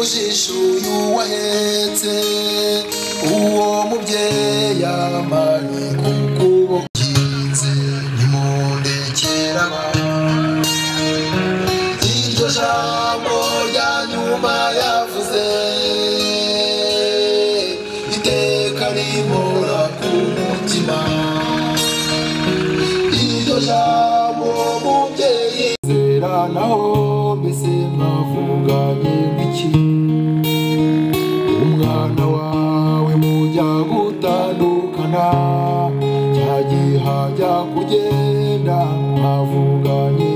Jisho yuwahetse uwo mubyeyi amani kukuboko kinze nimundekera iryo jambo rya nyuma yavuze iteka rimora ku mutima iryo jambo mubyeyi zera naho mbese mwavuganye iki umwana wawe mujya gutandukana cyagihajya kugenda mwavuganye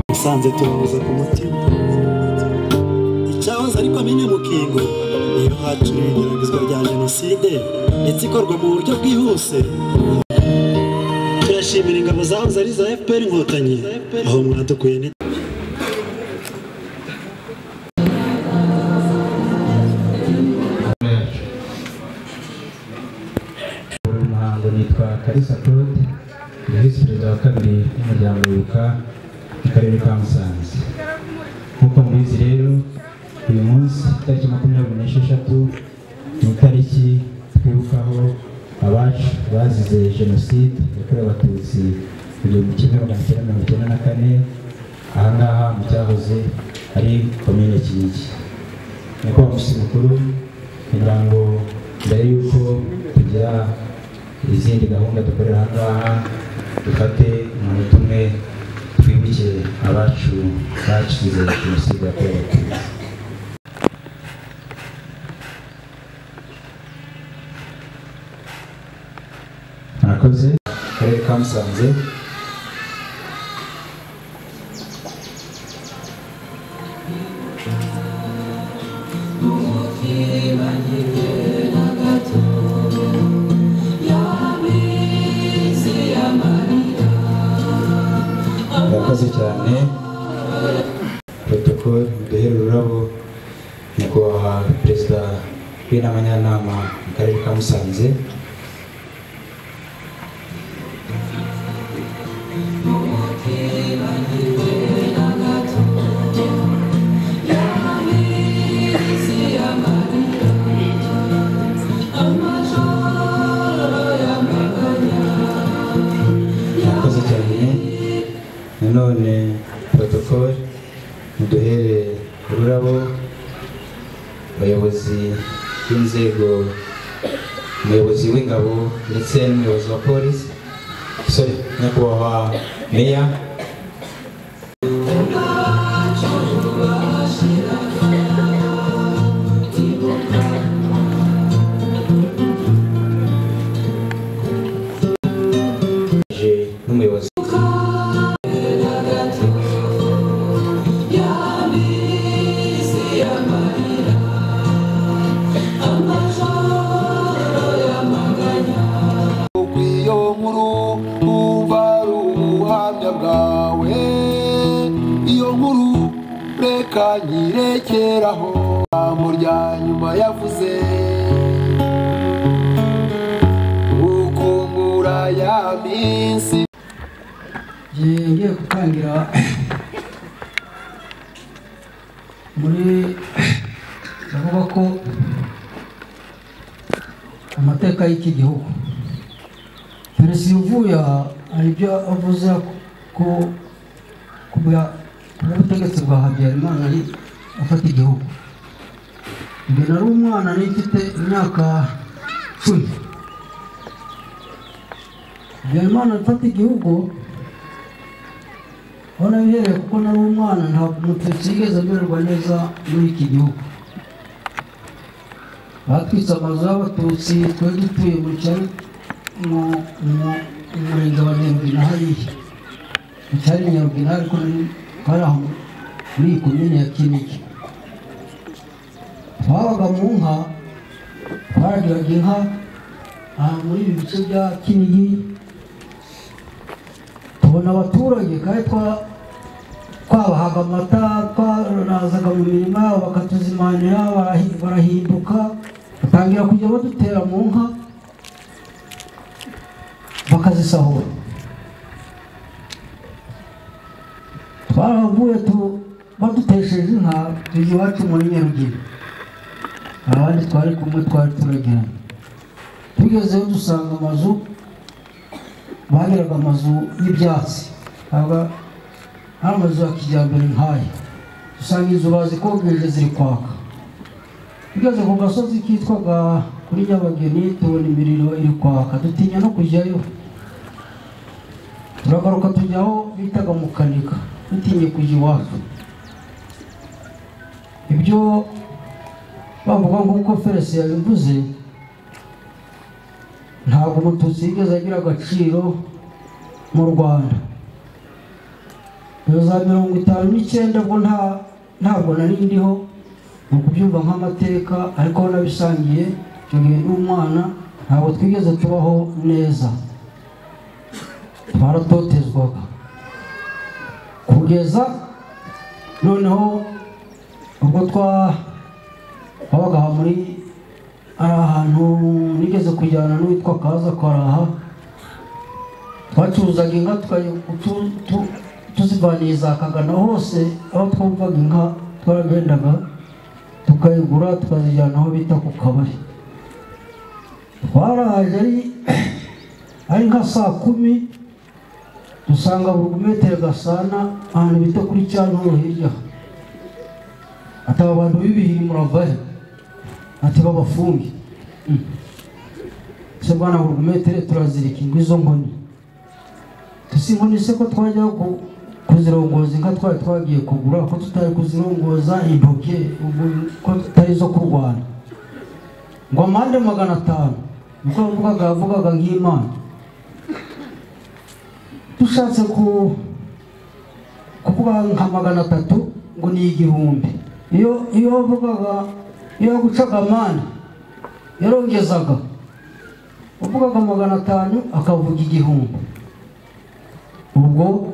Musanze tubahoza ku mutima icyahoze ariko komine Mukingo niyo hacuriwe igeragezwa rya jenoside ndetse ikorwa mu buryo bwihuse. Turashimira ingabo zahoze ari za FPR Inkotanyi aho mwadukuye ni Umuhango. Nitwa Kalisa Claude, ni visi perezida wa kabiri w'umuryango Ibuka mu karere ka Musanze. Nk'uko mubizi rero, uyu munsi tariki 26 ni itariki twibukaho abacu bazize jenoside yakorewe Abatutsi mu 1994 aha ngaha mu cyahoze ari komine Kinigi. Nyakubahwa Mushyitsi mukuru, kugira ngo mbere y'uko tugira izindi gahunda dukorera aha ngaha dufate umunota umwe twibuke abacu bacize jenoside yakorewe Abatutsi. Murakoze. Akarere ka Musanze. Murakoze cyane. Protocol muduhere ururabo nyakubahwa perezida w'inama njyanama mu karere ka Musanze. Murakoze cyane. Nanone protocol muduhere ururabo abayobozi b'inzego, umuyobozi w'ingabo ndetse n'umuyobozi wa polisi, sorry, nyakubahwa meya. N'umuyobozi iyo nkuru umva ari ubuhamya bwawe iyo nkuru reka nyirekeraho ijambo rya nyuma yavuze ukumbura ya minsi. Ngiye gutangira muri ndavuga ko amateka y'iki gihugu Perezida uvuye hari ibyo avuze ko ubutegetsi bwa Habyarimana ari afata igihugu. Njye nari umwana nari mfite imyaka 10. Habyarimana afata igihugu aho nabihereye kuko nari umwana ntabwo umututsi yigeze amererwa neza muri iki gihugu. Batwitse amazu y'Abatutsi twari dutuye mu cyaro mu murenge wa Nyarugina hariya mu cyari Nyarugina ariko hari aho muri iyi komine ya Kinigi. Twabaga mu nka, twaragiraga inka aha muri ibi bice bya Kinigi, tubona abaturage kandi Twabahaga amata, twarazaga mu mirima yabo bakatuzimanira, barahinduka batangira kujya badutera mu nka bakazisahura. Twaravuye badutesheje inka tujya iwacu muri Nyarugenge, abandi twari kumwe twari turagirana. Tugezeyo dusanga amazu, bagiraga amazu y'ibyatsi, ari amazu ya kijyambere nk'aya. Dusanga inzu bazikogeje ziri kwaka. Tugeze ku gasozi kitwaga kuri Nyabageni tubona imiriro iri kwaka, dutinya no kujyayo. Turagaruka tujya aho bitaga mu Kanika, dutinye kujya iwacu. Ibyo bavuga nk'uko Felesi yabivuze, ntabwo Umututsi yigeze agira agaciro mu Rwanda. Iyo za 59 bwo ntabwo nari ndiho, ni ukubyumva nk'amateka, ariko nabisangiye icyo gihe n'umwana, ntabwo twigeze tubaho neza, twaratotezwaga kugeza noneho ubwo twabaga muri ari ahantu nigeze kujyana n'uwitwa Kaza Karaha. Twacuruzaga inka tuzivaniye za Kagana hose, aho twumvaga inka twaragendaga tukayigura tukazijyana aho bita ku kabari. Twaraje ari nka saa 10 dusanga Burugumesitiri Gasana ahantu bita kuri Cyanturo hirya. Ati aba bantu b'ibihiri muravahe? Ati babafunge. Se bwana Burugumesitiri turazirika ingwi izo nkoni. Tusi inkoni se ko twajya kuzirongoza inka twari twagiye kugura, ko tutari kuzirongoza intoke, ko tutari zo kurwana. Ngo amande 500, niko yavugaga nk'Imana. Dushatse kuvuga nka 300 ngo ni 1000. Iyo wavugaga, iyo yagucaga amande yarongezaga, uvugaga 500 akavuga 1000. Ubwo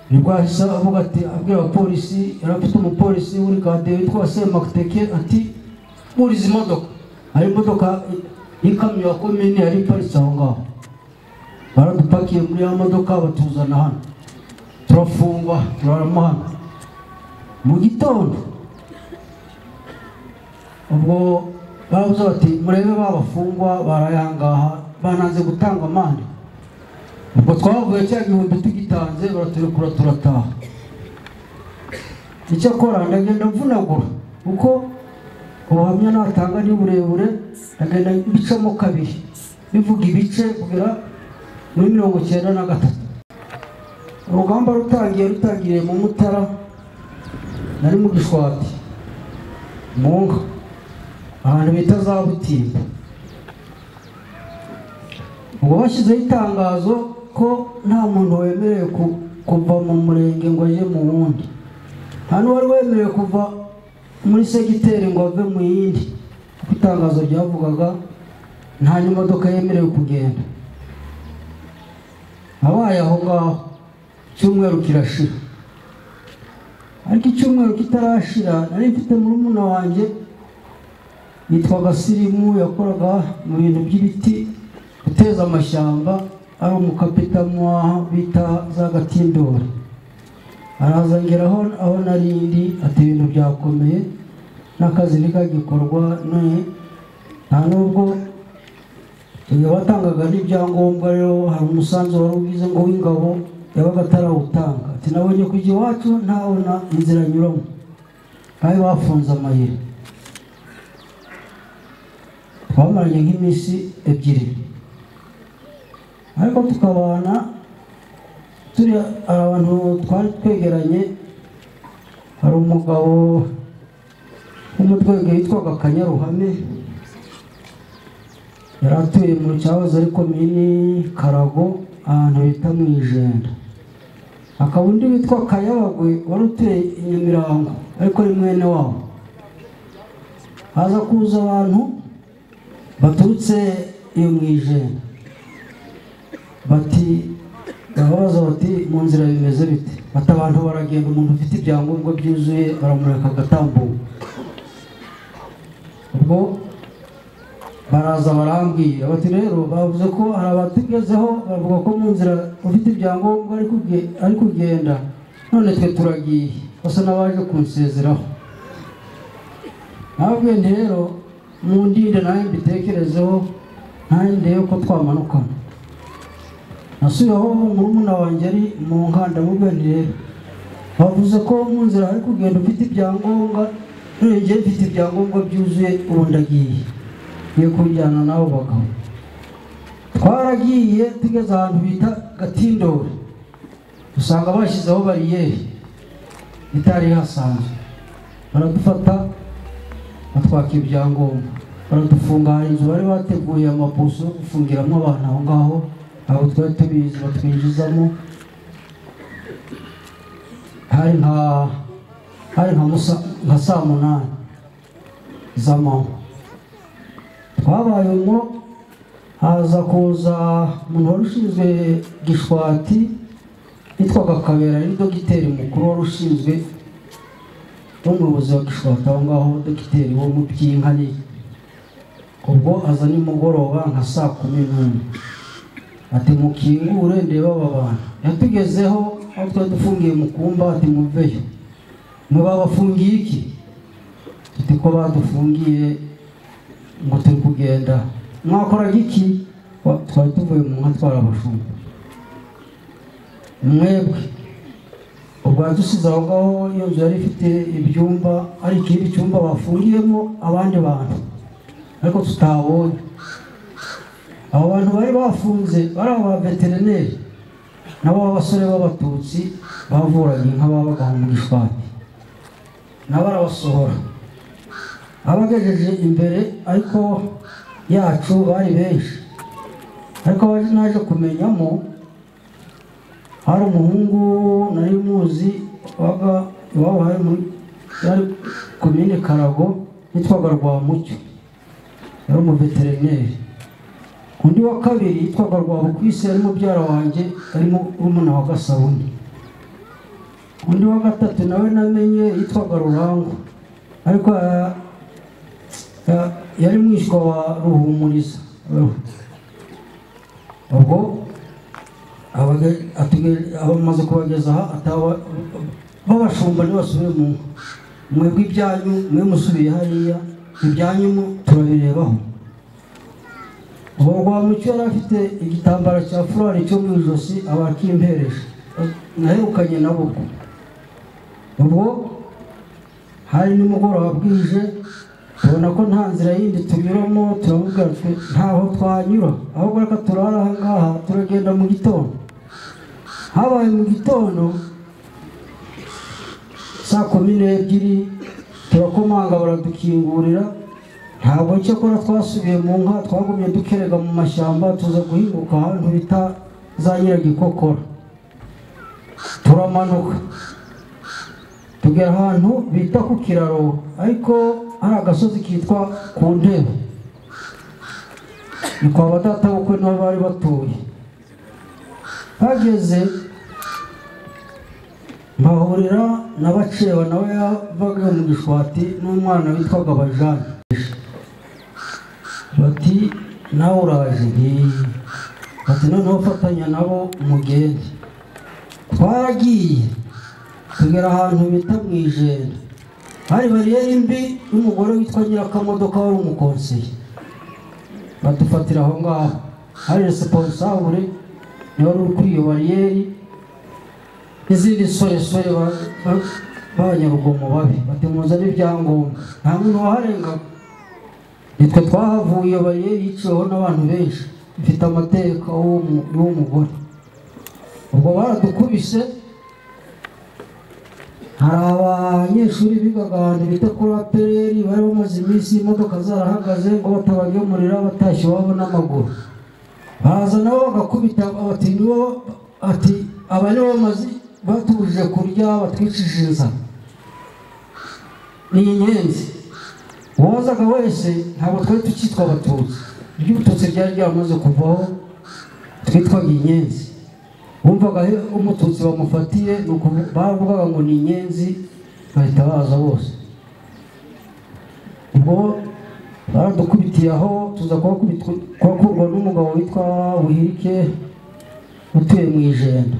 nibwo ahise avuga ati, abwira abapolisi, yari afite umupolisi w'uri kade witwa Semakuteke, ati murizi imodoka. Hari imodoka y'ikamyo ya komini yari iparitse aho ngaho. Baradupakiye muri ya modoka batuzana hano, turafungwa turarama hano. Mu gitondo ubwo baravuze bati murebe babafungwa barayangaha, bananze gutanga amande. Ubwo twavuye cya 1000 tugitanze, baraturekura turataha. Icyakora ndagenda mvunagura, kuko ubuhamya natanga ni burebure, ndagenda mbicamo kabiri, bivuga ibice kugera muri 93. Urugamba rutangiriye mu Mutara, nari mu Gishwati mu nka ahantu bita za Butimba. Ubwo bashyizeho itangazo ko nta muntu wemerewe kuva mu murenge ngo ajye mu wundi, nta n'uwari wemerewe kuva muri segiteri ngo ave mu yindi, kuko itangazo ryavugaga nta n'imodoka yemerewe kugenda. Abaye aho ngaho icyumweru kirashira, ariko icyumweru kitarashira nari mfite murumuna wanjye yitwa Gasirimu, yakoraga mu bintu by'ibiti, guteza amashyamba, ari umukapita bita za Gatindori. Araza ngeraho aho narindi, ati ibintu byakomeye n'akazi ntikagikorwa, nta nubwo iyo batangaga n'ibyangombwa. Rero hari umusanzu wari ugize ngo w'ingabo yabaga atarawutanga. Ati nabonye kujya iwacu ntabona inzira nyuramo, kandi bafunze amayira. Twamaranye nk'iminsi 2, ariko tukabana turi abantu twari twegeranye. Hari umugabo w'umutwege witwaga Kanyaruhame, yari atuye mu cyahoze ari komini Karago, ahantu bita mu Ijenda. Hakaba undi witwa Kayabagwe wari utuye i Nyamirango, ariko ari mwene wabo. Haza kuza abantu baturutse iyo mu Ijenda, bati Barabaza bati mu nzira bimeze bite? Bati abantu baragenda, umuntu ufite ibyangombwa byuzuye baramureka agatambuka. Ubwo baraza barambwira bati rero bavuze ko hari abatugezeho bavuga ko mu nzira ufite ibyangombwa ari kugenda, none twe turagiye. Basa n'abaje kunsezeraho. Nababwiye nti rero mundinde nawe mbitekerezeho, nanjye ndebe ko twamanukana. Nasubiyeho murumuna wanjye ari mu nkanda, mubwiye nti rero bavuze ko mu nzira ari kugenda ufite ibyangombwa, none njye mfite ibyangombwa byuzuye, ubu ndagiye ngiye kujyana n'abo bagabo. Twaragiye tugeze ahantu bita Gatindore, usanga bashyizeho bariyeri itari ihasanzwe, baradufata batwaka ibyangombwa, baradufunga. Hari inzu bari bateguye amabuso yo gufungiramo abantu aho ngaho, ntabwo twari tubizi, batwinjizamo. Hari nka saa 8 z'amanywa. Twabaye umwo, haza kuza umuntu wari ushinzwe Gishwati yitwaga Kabera, ari dogiteri mukuru wari ushinzwe n'umuyobozi wa Gishwati aho ngaho, dogiteri wo mu by'inka. Ubwo aza nimugoroba nka saa 11 ati mukingure ndebe aba bantu. Yatugezeho aho twari dufungiye mu kumba, ati muveyo. Mwe babafungiye iki? Tuti ko badufungiye ngo turi kugenda. Mwakoraga iki? Twari tuvuye mu nka twarabashumba. Mwebwe ubwo yadusize aho ngaho. Iyo nzu yari ifite ibyumba, ari ikindi cyumba bafungiyemo abandi bantu ariko tutabonye. Abo bantu bari bafunze bari aba veterineri nabo b'abasore b'abatutsi bavuraga inka babaga mu Gishwati, nabo arabasohora abagejeje imbere ariko yacu bari benshi. Ariko naje kumenyamo hari umuhungu nari muzi wabaga iwabo yari komine Karago, yitwaga Rwamucyo, yari umuveterineri. Undi wa kabiri yitwaga Rwabukwisi, yari mubyara wanjye, ari murumuna wa Gasabuni. Undi wa gatatu nawe namenye yitwaga Rurango, ariko yari mwishywa wa Ruhumuriza. Ubwo abamaze kubageza aha babashumba ntibasubire mu nka, mwebwe ibyanyu mwe musubiye hariya, ibyanyu turabirebaho. Uwo Rwamucyo yari afite igitambaro cya furari cyo mu ijosi, aba akimpereje, naherukanye nabo. Ubwo hari nimugoroba bwije, tubona ko nta nzira yindi tunyuramo, turamubwira twe ntaho twanyura, ahubwo reka turara aha ngaha, turagenda mu gitondo. Habaye mu gitondo saa 12 turakomanga, baradukingurira. Ntabwo cyakora twasubiye mu nka, twagumye dukerega mu mashyamba, tuza guhinguka ahantu bita za Nyiragikokora. Turamanuka tugera ahantu bita ku kiraro, ariko hari agasozi kitwa ku ntebe, ni kwa badatabukwe niho bari batuye. Hageze mpahurira na Baceba, nawe yavaga mu Gishwati, n'umwana witwaga Bajane. Bati nawe uraje? Bati noneho fatanya nabo mugende. Twaragiye tugera ahantu bita mu Ijenda, hari bariyeri mbi n'umugore witwa Nyirakamodoka wari umukonseye, badufatira aho ngaho. Hari responsable niwe wari uri kuri iyo bariyeri, n'izindi soresore b'abanyarugomo babi. Bati muzane ibyangombwa, nta muntu waharengaga. Nitwe twahavuye, iyo bariyeri yiciweho n'abantu benshi, ifite amateka y'uwo mugore. Ubwo baradukubise. Hari abanyeshuri bigaga ahantu bita kuri APR, bari bamaze iminsi imodoka zarahagaze ngo batabagemurira, batashye iwabo n'amaguru. Baza nabo bagakubita, bati nibo, ati aba nibo bamaze batubujije kurya, batwicishije inzara, ni inyenzi. Uwazaga wese, ntabwo twari tukitwa abatutsi, iby'ubututsi byari byamaze kuvaho, twitwaga inyenzi. Wumvaga umututsi bamufatiye nuko bavugaga ngo ni inyenzi, bahita baza bose. Ubwo baradukubitiye aho, tuza kuhakurwa n'umugabo witwa Buhirike utuye mu Ijenda.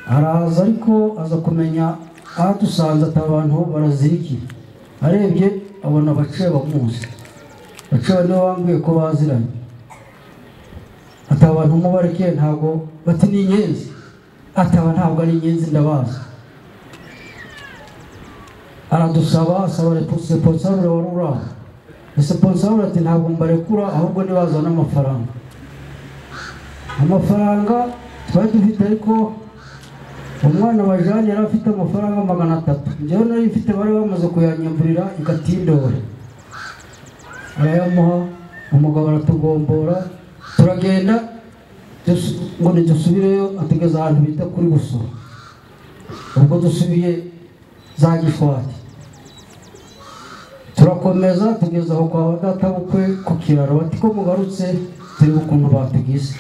Araza ariko aza kumenya ahadusanze ati abantu barazirikiye. Arebye abona abaciye bamuzi, baciye niwe wambwiye ko baziranye. Ati abantu mubareke ntabwo bati ni inyenzi, ati aba ntabwo ari inyenzi ndabazi. Aradusaba, asaba responsable wari uri aho. Responsable ati ntabwo mbarekura ahubwo nibazana amafaranga. Amafaranga twari dufite, ariko umwana wa Jeanne yari afite amafaranga 300, njyewe nari mfite bari bamaze kuyanyamburira igatindore. Arayamuha, umugabo aratugombora, turagenda ngo ntidusubireyo, atugeza ahantu bita kuri Busoro. Ubwo dusubiye za Gishwati, turakomeza tugeza aho kwa databukwe ku kiraro. Bati ko mugarutse turebe ukuntu batugize.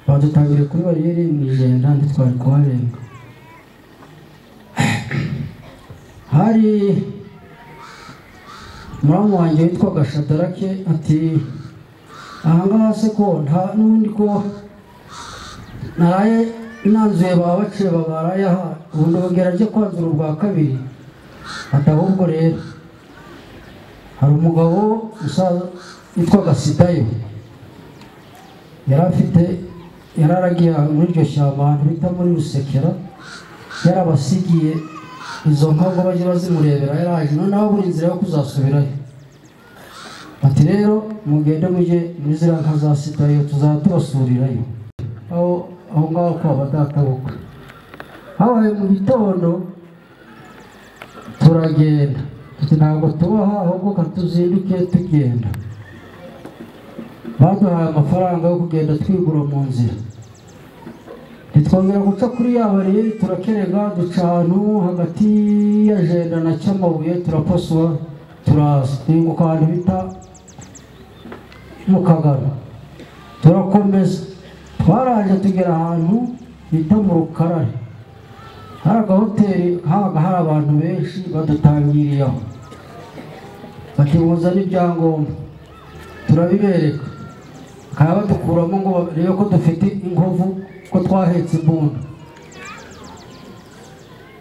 Badutangiriye kuri bariyeri mu Ijenda, ntitwari kuharenga. Hari muramu wanjye witwaga Shadarake, ati ahangaha se ko nta n'ubundi ko naraye nanzuye baba baciye babaraye aha, ubundi bongera ajye kwanzura ubwa kabiri. Ati ahubwo rero hari umugabo witwaga Sidayo, yari afite yararagiye muri iryo shyamba ahantu bita muri Rusekera, yarabasigiye izo nka ngo bajye bazimurebera, yaraje noneho buri nzira yo kuzasubirayo. Ati rero mugende mujye muri ziriya nka za Sidayo, tuzaba tubasurirayo. Aho ngaho kwa badatabukwe habaye mu gitondo, turagenda. Tuti ntabwo tubaha ahubwo katuzinduke tugenda. Baduhaye amafaranga yo kugenda twigura mu nzira. Ntitwongera guca kuri ya bariyeri, turakerega duca ahantu hagati ya Jenda na Cyamabuye, turapasura turaza duhinguka ahantu bita mu Kagano. Turakomeza twaraje tugera ahantu bita mu Rukarare, hari agahoteli habaga hari abantu benshi badutangiriye aho, bati muzane ibyangombwa, turabibereka, bakaba badukuramo ngo barebe ko dufite inkovu ko twahetse imbunda.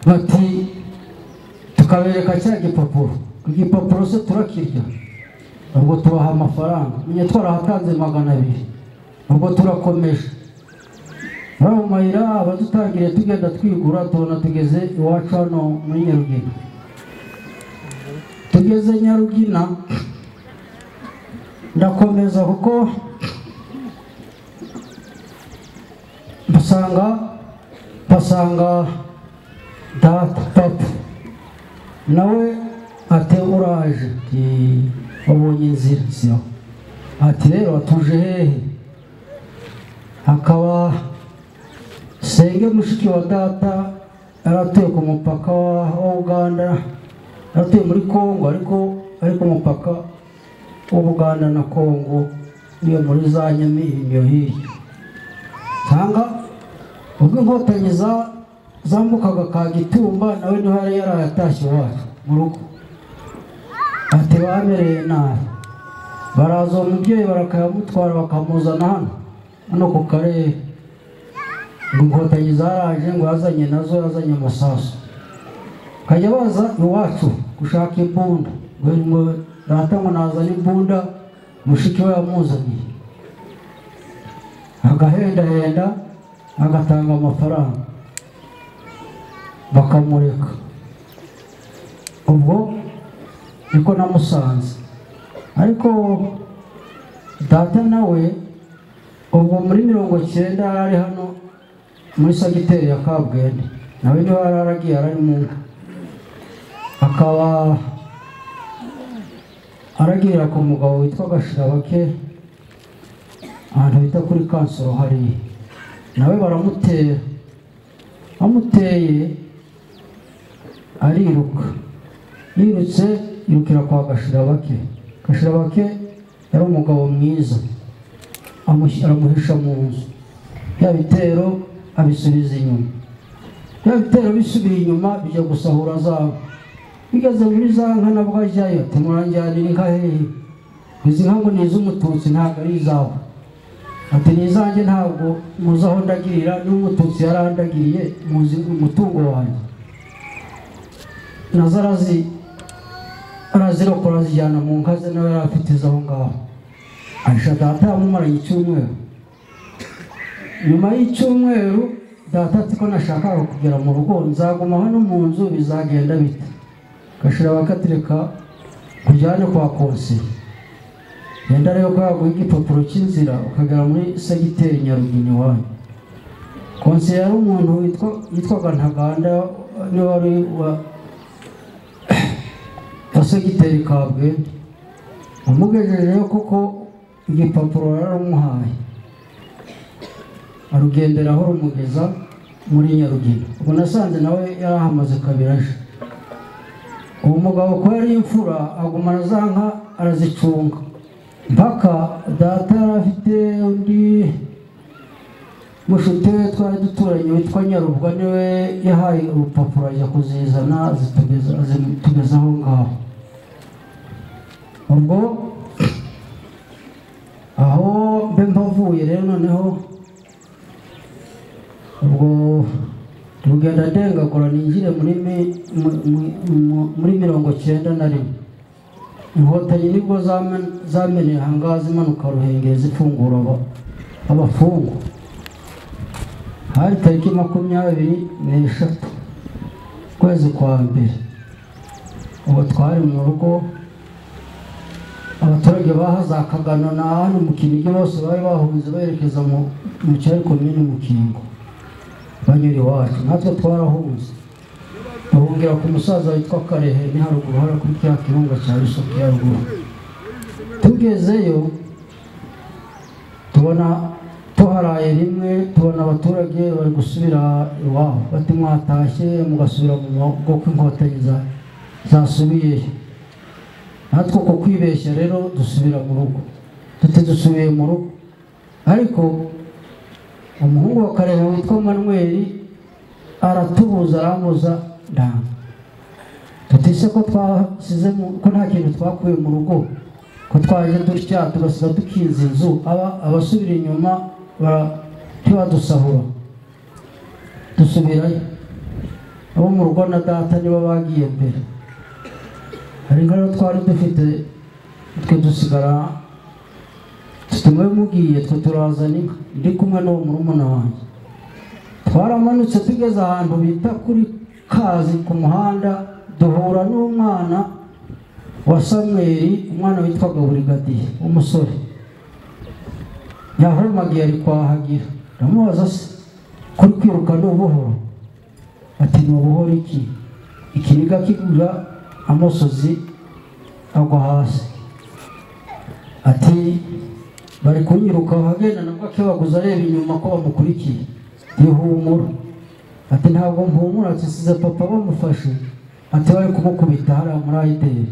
Bati tukabereka cya gipapuro, igipapuro se turakirya. Ubwo tubaha amafaranga, menya twarahatanze 200. Ubwo turakomeje muri ayo mayira, abadutangiriye tugenda twigura, tubona tugeze iwacu hano muri Nyarugina. Tugeze Nyarugina ndakomeza kuko basanga data papa nawe ati uraje, wabonye inzira siyo. Ati rero atuje hehe? Hakaba senge mushiki wa data yaratuye ku mupaka wa Uganda, yaratuye muri Kongo ariko ari ku mupaka w'Ubuganda na Kongo, niyo muri za Nyami iyo hirya. Sanga ubwo inkotanyi zambukaga Kagitumba, nawe niho yari yarayatashye iwacu mu rugo. Ati bamereye nabi, baraza uwo mubyeyi barakayamutwara bakamuzana hano ku karere. Ngo inkotanyi zaraje ngo yazanye nazo, yazanye amasasu, kajya baza iwacu gushaka imbunda, ngo data ngo nazane imbunda mushiki we yamuzaniye, agahendahenda agatanga amafaranga bakamureka. Ubwo niko namusanze. Ariko data nawe ubwo muri 90 ari hano muri sagiteri ya Kabwende, nawe niho yaragiye ari mu nka, akaba aragira ku mugabo witwa Gashirabake ahantu bita kuri Kansoro hariya, nawe baramutera, bamuteye ariruka, yirutse yirukira kwa Gashirabake. Gashirabake yari umugabo mwiza, aramuhisha mu nzu. Bya bitero abisubiza inyuma. Bya bitero bisubiye inyuma bijya gusahura zabo. Bigeze muri za nka nabwo ajyayo ati muranjyanira inka hehe? Izi nka ngo ni iz'umututsi ntabwo ari izawe. Ati ni izanjye ntabwo muzi aho ndagirira, n'umututsi yarandagiriye muzi umutungo wanjye. Nazo arazirokora azijyana mu nka ze, nawe yari afite izo aho ngaho. Ahisha data yamumaranye icyumweru. Nyuma y'icyumweru data ati ko nashakaga kugera mu rugo nzaguma hano mu nzu bizagenda bite? Gashira bakatireka kujyane kwa konseye. Yenda rero ko yaguha igipapuro cy'inzira ukagera muri segiteri Nyarugina iwanyu. Konseye yari umuntu witwaga Ntaganda, niwe wari wa segiteri Kabwende. Amugejejeyo koko igipapuro yararumuhaye, arugenderaho rumugeza muri Nyarugina. Ubwo nasanze nawe yarahamaze kabiri aje. Uwo mugabo ko yari imfura agumana za nka arazicunga mpaka data yari afite undi mushuti we twari duturanye witwa Nyarubwa, niwe yahaye urupapuro ajya kuzizana azitugeza aho ngaho. Ubwo aho mbe mpavuye rero noneho ubwo rugenda ndengagura ninjire muri 91. Inkotanyi nibwo zameneye ahangaha zimanuka Ruhengeri zifungura abafungwa. Hari tariki 23 ukwezi kwa mbere. Ubu twari mu rugo, abaturage bahaza Kagano na hano mu Kinigi bose bari bahunze berekeza mu cyari komini Mukingo banyura iwacu. Natwe twarahunze duhungira ku musaza witwa Karehe ni haruguru hara kuri cya kirunga cya Bisoke ya ruguru. Tugezeyo tubona tuharaye rimwe, tubona abaturage bari gusubira iwabo, bati mwatashye mugasubira mu rugo ko inkotanyi zasubiyeyo. Natwe uko kwibeshya rero dusubira mu rugo, tuti dusubiye mu rugo. Ariko umuhungu wa Karehe witwa Manuel aratubuza arambuza ndanga. Tutise ko twasize ko nta kintu twakuye mu rugo, ko twaje dutya tugasiga dukinze inzu, abasubira inyuma ntibadusahura dusubirayo. Abo mu rugo na data nibo bagiye mbere. Hari inka rero twari dufite twe dusigara tutumwe mugiye twe turazana inka, ndi kumwe n'uwo murumuna wanjye. Twaramanutse tugeze ahantu bita kuri Kazi ku muhanda, duhura n'umwana wa Samweli, umwana witwaga Burigadiye w'umusore. Yahomagiye ari kwahagira, ndamubaza se kuri kwiruka ni ubuhoro? Ati ni ubuhoro iki? Ikiniga kigura amosozi agwa hasi. Ati bari kunyiruka agenda nabwo akibaguza areba inyuma ko bamukurikiye. Yihumura ati ntabwo mpumura, ati size papa bamufashe, ati bari kumukubita hariya muri ayideri.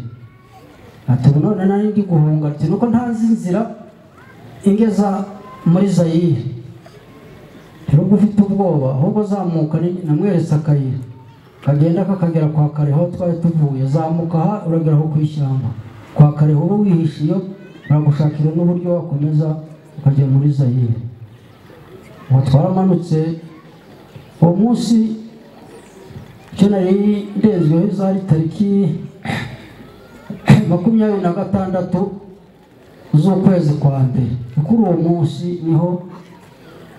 Ati ubu none nari ndi guhunga, ati nuko ntazi inzira ingeza muri Zayire. Rero ufite ubwoba ahubwo zamuka, namweretse akayira kagenda kakagera kwa Karehe aho twari tuvuye. Zamuka aha uragera aho ku ishyamba kwa Karehe, uba wihishe iyo baragushakira n'uburyo wakomeza ukajya muri Zayire. Ubu twaramanutse uwo munsi, icyo nari ndenzweho zari tariki 26 z'ukwezi kwa mbere. Kuri uwo munsi niho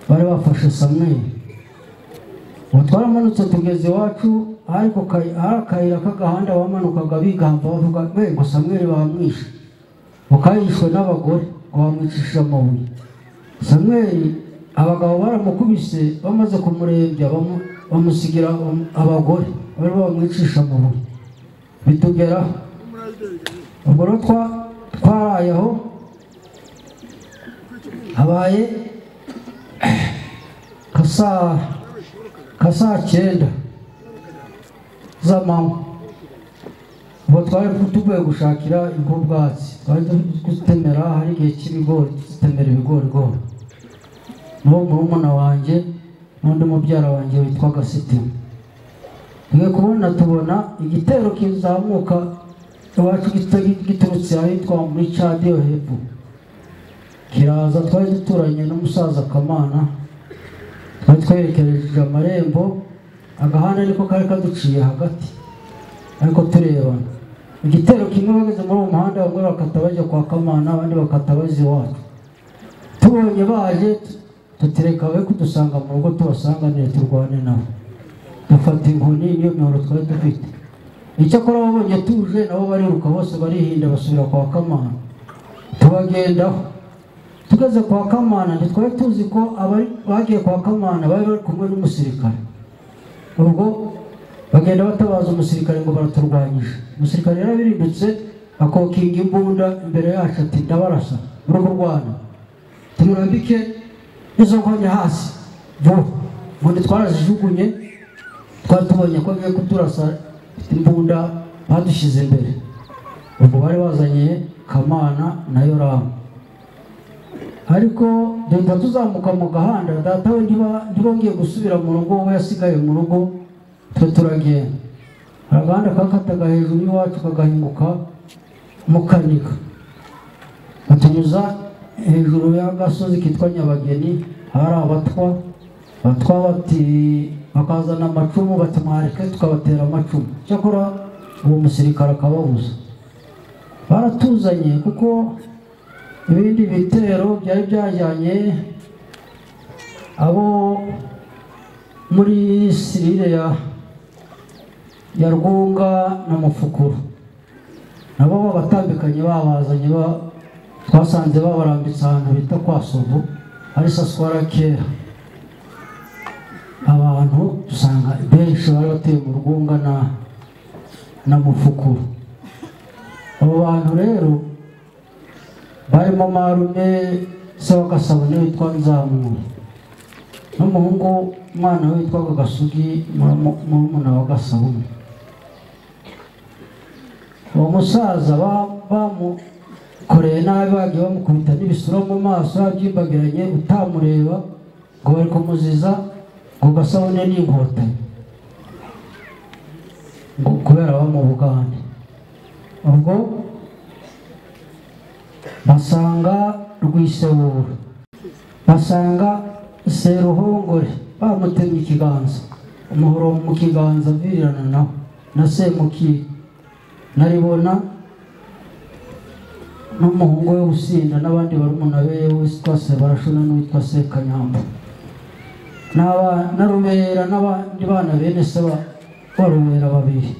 bari bafashe Samweli. Ubu twaramanutse tugeze iwacu, ariko hari akayira k'agahanda bamanukaga bigamba bavuga we ngo Samweli bamwishe, bakayishwe n'abagore ngo bamwicishije amabuye. Samweli abagabo baramukubise bamaze kumurembya bamusigira abagore bari bamwicisha amabuye. Bitugeraho ubwo rero twaraye aho, habaye ka saa 9 z'amanywa. Ubwo twari tuvuye gushakira inka ubwatsi, twari gutemera, hari igihe cy'ibigori tuzitemera ibigorigori. n'uwo murumuna wanjye n'undi mubyara wanjye witwa Gasitima. Tugiye kubona tubona igitero kizamuka iwacu giturutse ahitwa muri Cadi yo hepfo, kiraza. Twari duturanye n'umusaza Kamana, twari twerekeje amarembo, agahanda niko kari kaduciye hagati ariko turebana. Igitero kimwe bageze muri uwo muhanda, bamwe bakata bajya kwa Kamana, abandi bakata bajya iwacu. Tubonye baje tutereka be kudusanga mu rugo, tubasanganire turwane nabo. Dufata inkoni niyo mihoro twari dufite. Icyakora babonye tuje nabo bariruka bose barihinda basubira kwa Kamana. Tubagendaho tugeze kwa Kamana, ntitwari tuzi ko abari bagiye kwa Kamana bari bari kumwe n'umusirikare. Ubwo bagenda batabaza umusirikare ngo baraturwanyije. Umusirikare yarabirindutse akokinga imbunda imbere yacu ati ndabarasa muri kurwana, tumurambike izo nkoni hasi vuba. Ubundi twarazijugunye, twari tubonye ko agiye kuturasa imbunda badushyize imbere. Ubwo bari bazanye Kamana na Yoramu, ariko duhita tuzamuka mu gahanda. Data we ntibongeye gusubira mu rugo, we yasigaye mu rugo, twe turagenda. Hari agahanda kakataga hejuru y'iwacu kagahinguka mu Kanika, batunyuza hejuru y'agasozi kitwa Nyabageni. Hari abatwa, abatwa bati bakazana amacumu, bati mwareke tukabatera amacumu. Cyakora uwo musirikare akababuza. Baratuzanye kuko ibindi bitero byari byajyanye abo muri sirire ya Rwunga na Mufukuru, nabo babatambikanye babazanye. Twasanze babarambitse ahantu bita kwa Sovu, ari saswara kera. Abantu dusanga benshi bari batuye mu Rwunga na Mufukuru. Abo bantu rero barimo marume se wa Gasabune witwa Nzamura, n'umuhungu umwana we witwaga Gasugi, murumuna wa Gasabune. Uwo musaza bamukoreye nabi, bagiye bamukubita n'ibisura mu maso yabyimbagiranye utamureba, ngo bari kumuziza ngo Gasabune ni inkotanyi, ngo kubera aba mu Bugande. Ubwo basanga Rwisebura, basanga Seruhongore bamutemye ikiganza, umuhoro mu kiganza avirirana nawe, na Semukiri naribona n'umuhungu we Usinda n'abandi barumuna be witwa Sebarashuna n'uwitwa Sekanyamba na Rubera n'abandi bana bene se wa Rubera babiri.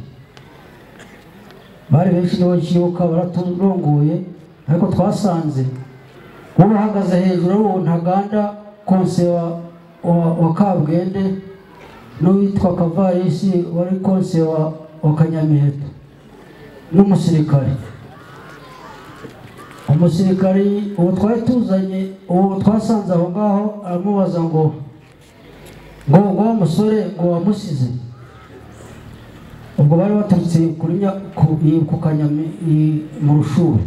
Bari benshi nibo nkibuka, baraturongoye. Ariko twasanze uwo uhagaze hejuru uwo Ntaganda konse wa Kabwende, n'uwitwa Kavarisi wari konse wa Kanyamiheto, n'umusirikare. Umusirikari uwo twari tuzanye, uwo twasanze aho ngaho, aramubaza ngo ngo wa musore ngo wamusize. Ubwo bari baturutse ku Kanyami mu Rushuri.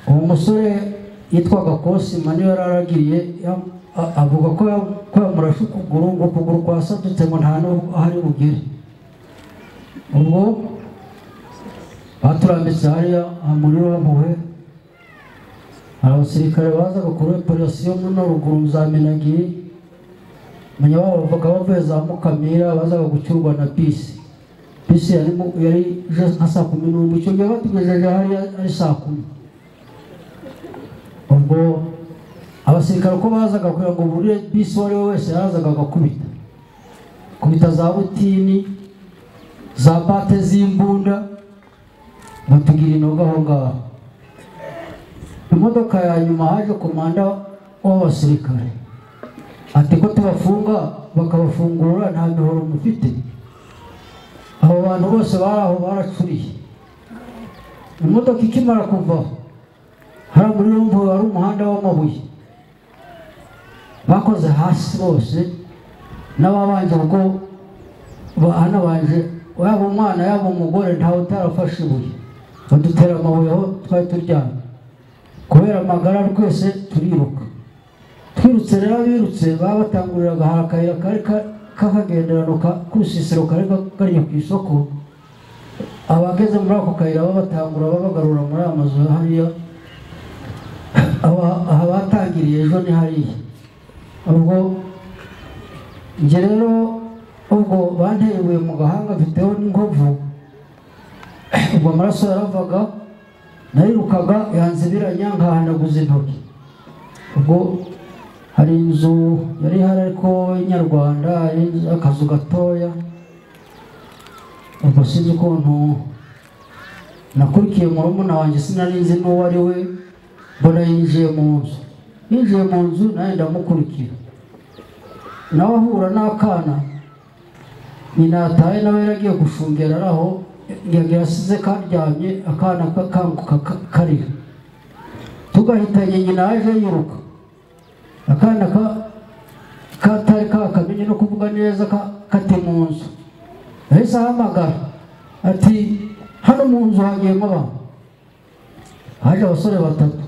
Uwo musore yitwaga Kosima niwe yararagiriye, avuga ko yamurashe ukuguru, ngo ukuguru kwasadutse ngo nta n'aho ari bugere. Ubwo baturambitse hariya muri Rompuwe, hari abasirikare bazaga kuri operasiyo muno ruguru za Minagiri, menya bavaga bavuye za Mukamira, bazaga gucyurwa na bisi. Bisi yari nka saa 11, icyo gihe batugejeje hariya ari saa 10. Ubwo abasirikare uko bazaga kugira ngo burire bisi, uwo ari we wese yazaga agakubita kubita za butini za bate z'imbunda, batugira inoga aho ngaho. Imodoka ya nyuma haje komanda w'abasirikare ati ko tubafunga bakabafungura nta mihoro mufite. Abo bantu bose bari aho baracuriye. Imodoka ikimara kuvaho, hari muri Rompuwe wari umuhanda w'amabuye, bakoze hasi bose n'ababanje, kuko hanabanje yaba umwana yaba umugore ntawe utarafashe ibuye, badutera amabuye aho twari turyamye. Kubera amagara twese turiruka. Twirutse rero abirutse babatanguriraga, hari akayira kari k'akagenderano k'urusisiro kari kariya ku isoko, abageze muri ako kayira babatangura babagarura muri aya mazu hariya, aha batangiriye ejo ni hariya. Ubwo njye rero ubwo banteye ibuye mu gahanga mfiteho n'inkovu, ubwo amaraso yaravaga, narirukaga yanzibiranya nkahanaguza intoki. Ubwo hari inzu yari ihari ariko y'inyarwanda, akazu gatoya. Ubwo sinzi ukuntu nakurikiye murumuna wanjye, sinari nzi n'uwo ari we, mbona yinjiye mu nzu. Yinjiye mu nzu nawe ndamukurikira, nawe ahura n'akana nyina yataye, nawe yaragiye gushungera ari aho yasize karyamye, akana kakanguka karira. Tugahitanye nyina yaje yiruka, akana katari kakamenye no kuvuga neza kati mu nzu. Yahise ahamagara ati hano mu nzu hagiyemo abantu. Haje abasore batatu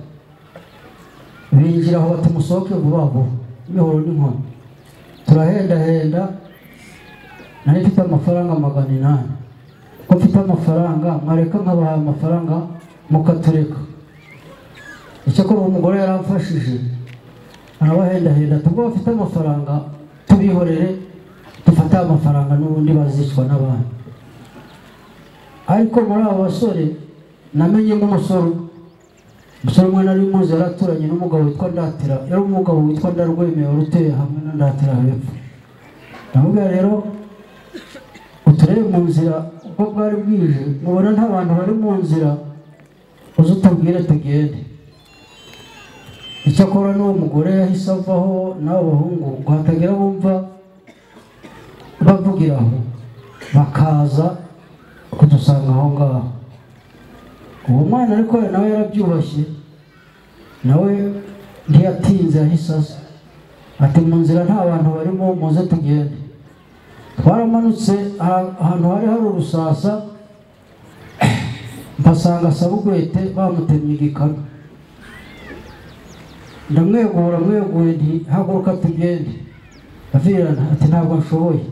binjira aho bati musohoke vuba vuba, imihoro n'inkoni. Turahendahenda, nari mfite amafaranga 800, ko mfite amafaranga mwareka nkabaha amafaranga mukatureka. Icyakora uwo mugore yaramfashije arabahendahenda, tubwo bafite amafaranga tubihorere, dufate amafaranga n'ubundi bazicwa n'abandi. Ariko muri abo basore namenyemo umusore umwe nari muzi, yaraturanye n'umugabo witwa Ndatira, yari umugabo witwa Ndarwemeye wari utuye hamwe na Ndatira hepfo. Ndamubwira rero uturebe mu nzira ubwo bwari bwije, mubona nta bantu bari mu nzira, uze utubwire tugende. Icyakora n'uwo mugore yahise avaho n'abo bahungu ngo hatagira bumva bavugira aho, bakaza kudusanga aho ngaho. Uwo mwana ariko nawe yarabyubashye, nawe ntiyatinze yahise aza ati mu nzira nta bantu barimo, muze tugende. Twaramanutse ahantu hari hari urusasa, mpasanga Sabugwete bamutemye igikanu. Ndamwegura mweguye nti haguruka tugende. Avirana ati ntabwo nshoboye,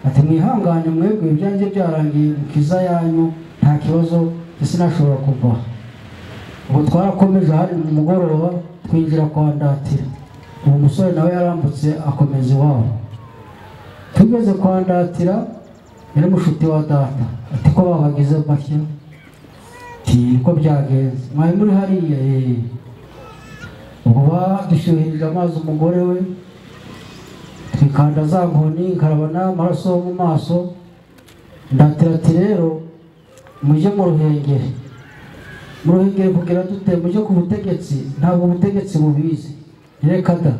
ati mwihangane mwebwe ibyanjye byarangiye, mukiza yanyu nta kibazo, sinashobora kuva. Ubwo twarakomeje hari mu mugoroba twinjira kwa Ndatira. Uwo musore nawe yarambutse akomeza iwabo. Tugeze kwa Ndatira yari mushuti wa data, ati ko babagize batya, ati ko byagenze mwari muri hariya. Ubwo badushyuhirije amazi umugore we, twikanda za nkoni nkarabana amaraso mu maso. Ndatira ati rero mujye mu Ruhengeri, mu Ruhengeri kugira dute, mujye ku butegetsi, ntabwo ubutegetsi bubizi. Reka da,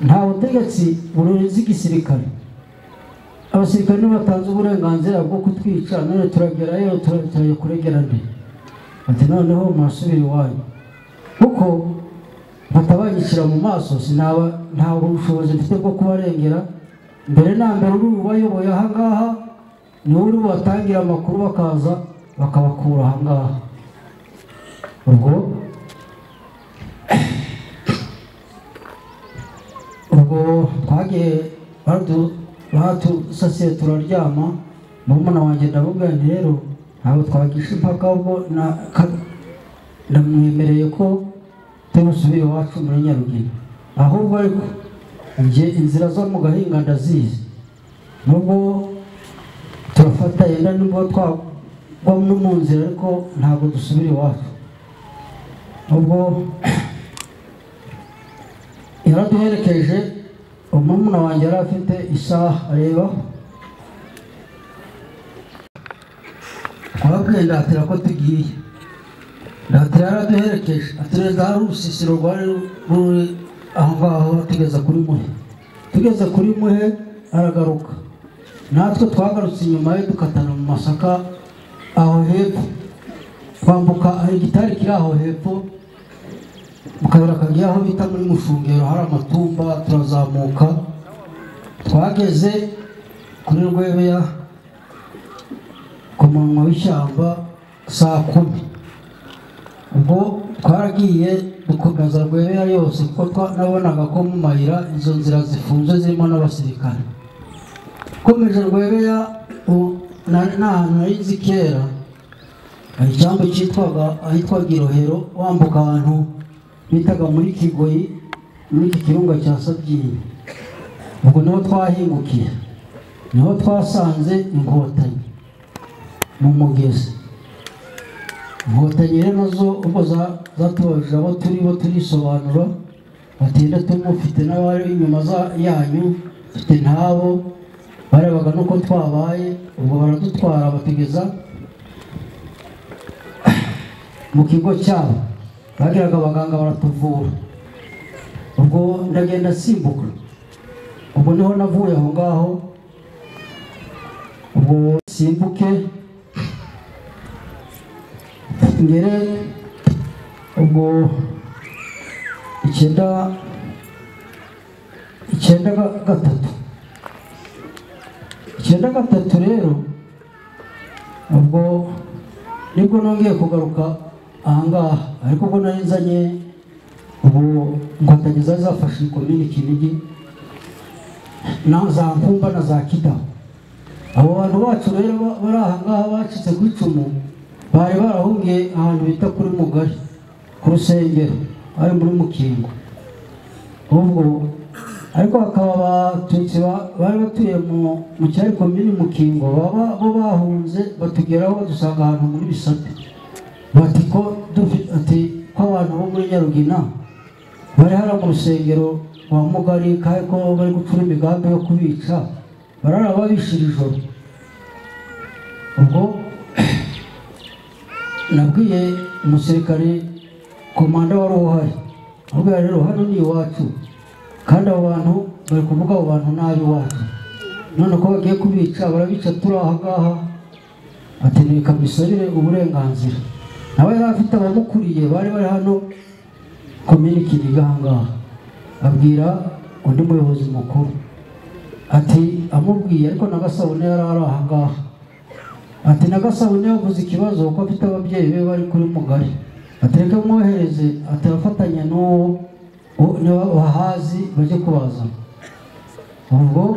nta butegetsi buruzi igisirikare, abasirikare nibo batanze uburenganzira bwo kutwica, none turagerayo turajya kuregera nde? Ati noneho murasubira iwanyu, kuko batabanyishyira mu maso, sinaba nta bushobozi mfite bwo kubarengera. Mbere na mbere uri ubayoboye aha ngaha niwe uri bubatangira amakuru, bakaza bakabakura aha ngaha. Ubwo twagiye batusasiye turaryama. Murumuna wanjye ndamubwira nti rero ntabwo twagisha impaka, ubwo ndamwemereye ko tubusubire iwacu muri Nyarugina, ahubwo ariko njye inzira zo mu gahinga ndazizi, nubwo turafata yenda nubwo twagwa no mu nzira, ariko ntabwo dusubira iwacu. Ubwo yaraduherekeje, umurumuna wanjye yari afite isaha areba, twababwiye Ndatira ko tugiye. Ndatira yaraduherekeje atureza hari urusisiro rwari ruri aho ngaho, tugeze kuri Muhe. Tugeze kuri Muhe aragaruka, natwe twagarutse inyuma ye dukatana mu masaka aho hepfo, twambuka igitari kiri aho hepfo mu kayira kagiye aho bita muri Mushungero, hari amatumba, turazamuka. Twageze kuri Rwebeya ku munwa w'ishyamba saa 10. Ubwo twaragiye Dukomeza Rwebeya yose kuko nabonaga ko mu mayira izo nzira zifunze zirimo n'abasirikare. Komeje Rwebeya n'ahantu nari nzi kera, hari icyambu cyitwaga ahitwaga Irohero, wambuka ahantu bitaga muri Kigoyi, muri iki kirunga cya Sabyinyo. Ubwo niho twahingukiye, niho twasanze Inkotanyi mu mugezi. Inkotanyi rero nazo ubwo zatubajije abo turi bo turisobanura, batinda tumufite n'abari inyuma yanyu, mfite ntabo, barebaga nuko twabaye. Ubwo baradutwara batugeza mu kigo cyabo, bagiraga abaganga baratuvura. Ubwo ndagenda simbuka, ubwo niho navuye aho ngaho. Ubwo simbuke ngere ubwo 93 93 rero ubwo nibwo nongeye kugaruka ahangaha, ariko ubwo nari nzanye ubu Inkotanyi zari zafashe komini Kinigi na za Nkumba na za Kidaho. Abo bantu bacu rero bari ahangaha bacitse ku icumu bari barahungiye ahantu bita kuri Mugari ku rusengero ari muri Mukingo. Ubwo ariko hakaba Abatutsi bari batuye mu cyari komini Mukingo, baba bo bahunze batugeraho badusanga ahantu muri Bisate, bati ko ati ko abantu bo muri Nyarugina bari hara mu rusengero rwa Mugari kandi ko bari gucura imigambi yo kubica, barara babishira ijoro. Ubwo nabwiye umusirikare komanda wari uhari, abwira rero hano ni iwacu kandi abo bantu bari kuvuga abo bantu nabi iwacu, none ko bagiye kubica barabica turi aha ngaha. Ati reka mbisabire uburenganzira. Nawe yari afite abamukuriye bari bari hano komini Kinigi aha ngaha, abwira undi muyobozi mukuru ati amubwiye, ariko na Gasabune yari ari aha ngaha. Ati na Gasabune yavuze ikibazo kuko afite ababyeyi be bari kuri Mugari, ati reka mwohereze, ati abafatanya n'uwo bahazi bajye kubazana. Ubwo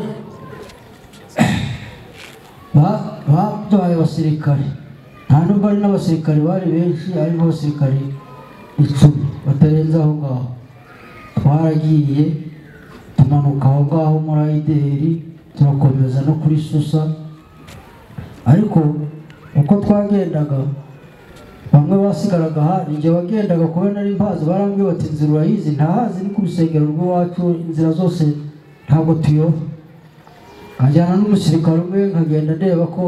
baduhaye abasirikare, nta nubwo ari n'abasirikare bari benshi, ari nk'abasirikare 10 batarenze aho ngaho. Twaragiye tumanuka aho ngaho muri Ayideri, turakomeza no kuri Susa. Ariko uko twagendaga bamwe basigaraga aha, ninjye wagendaga kubera nari mpazi, barambwiye bati inzira urayizi, ntahazi ni ku rusengero rw'iwacu, inzira zose ntabwo tuyoba. Nkajyana n'umusirikare umwe nkagenda ndeba ko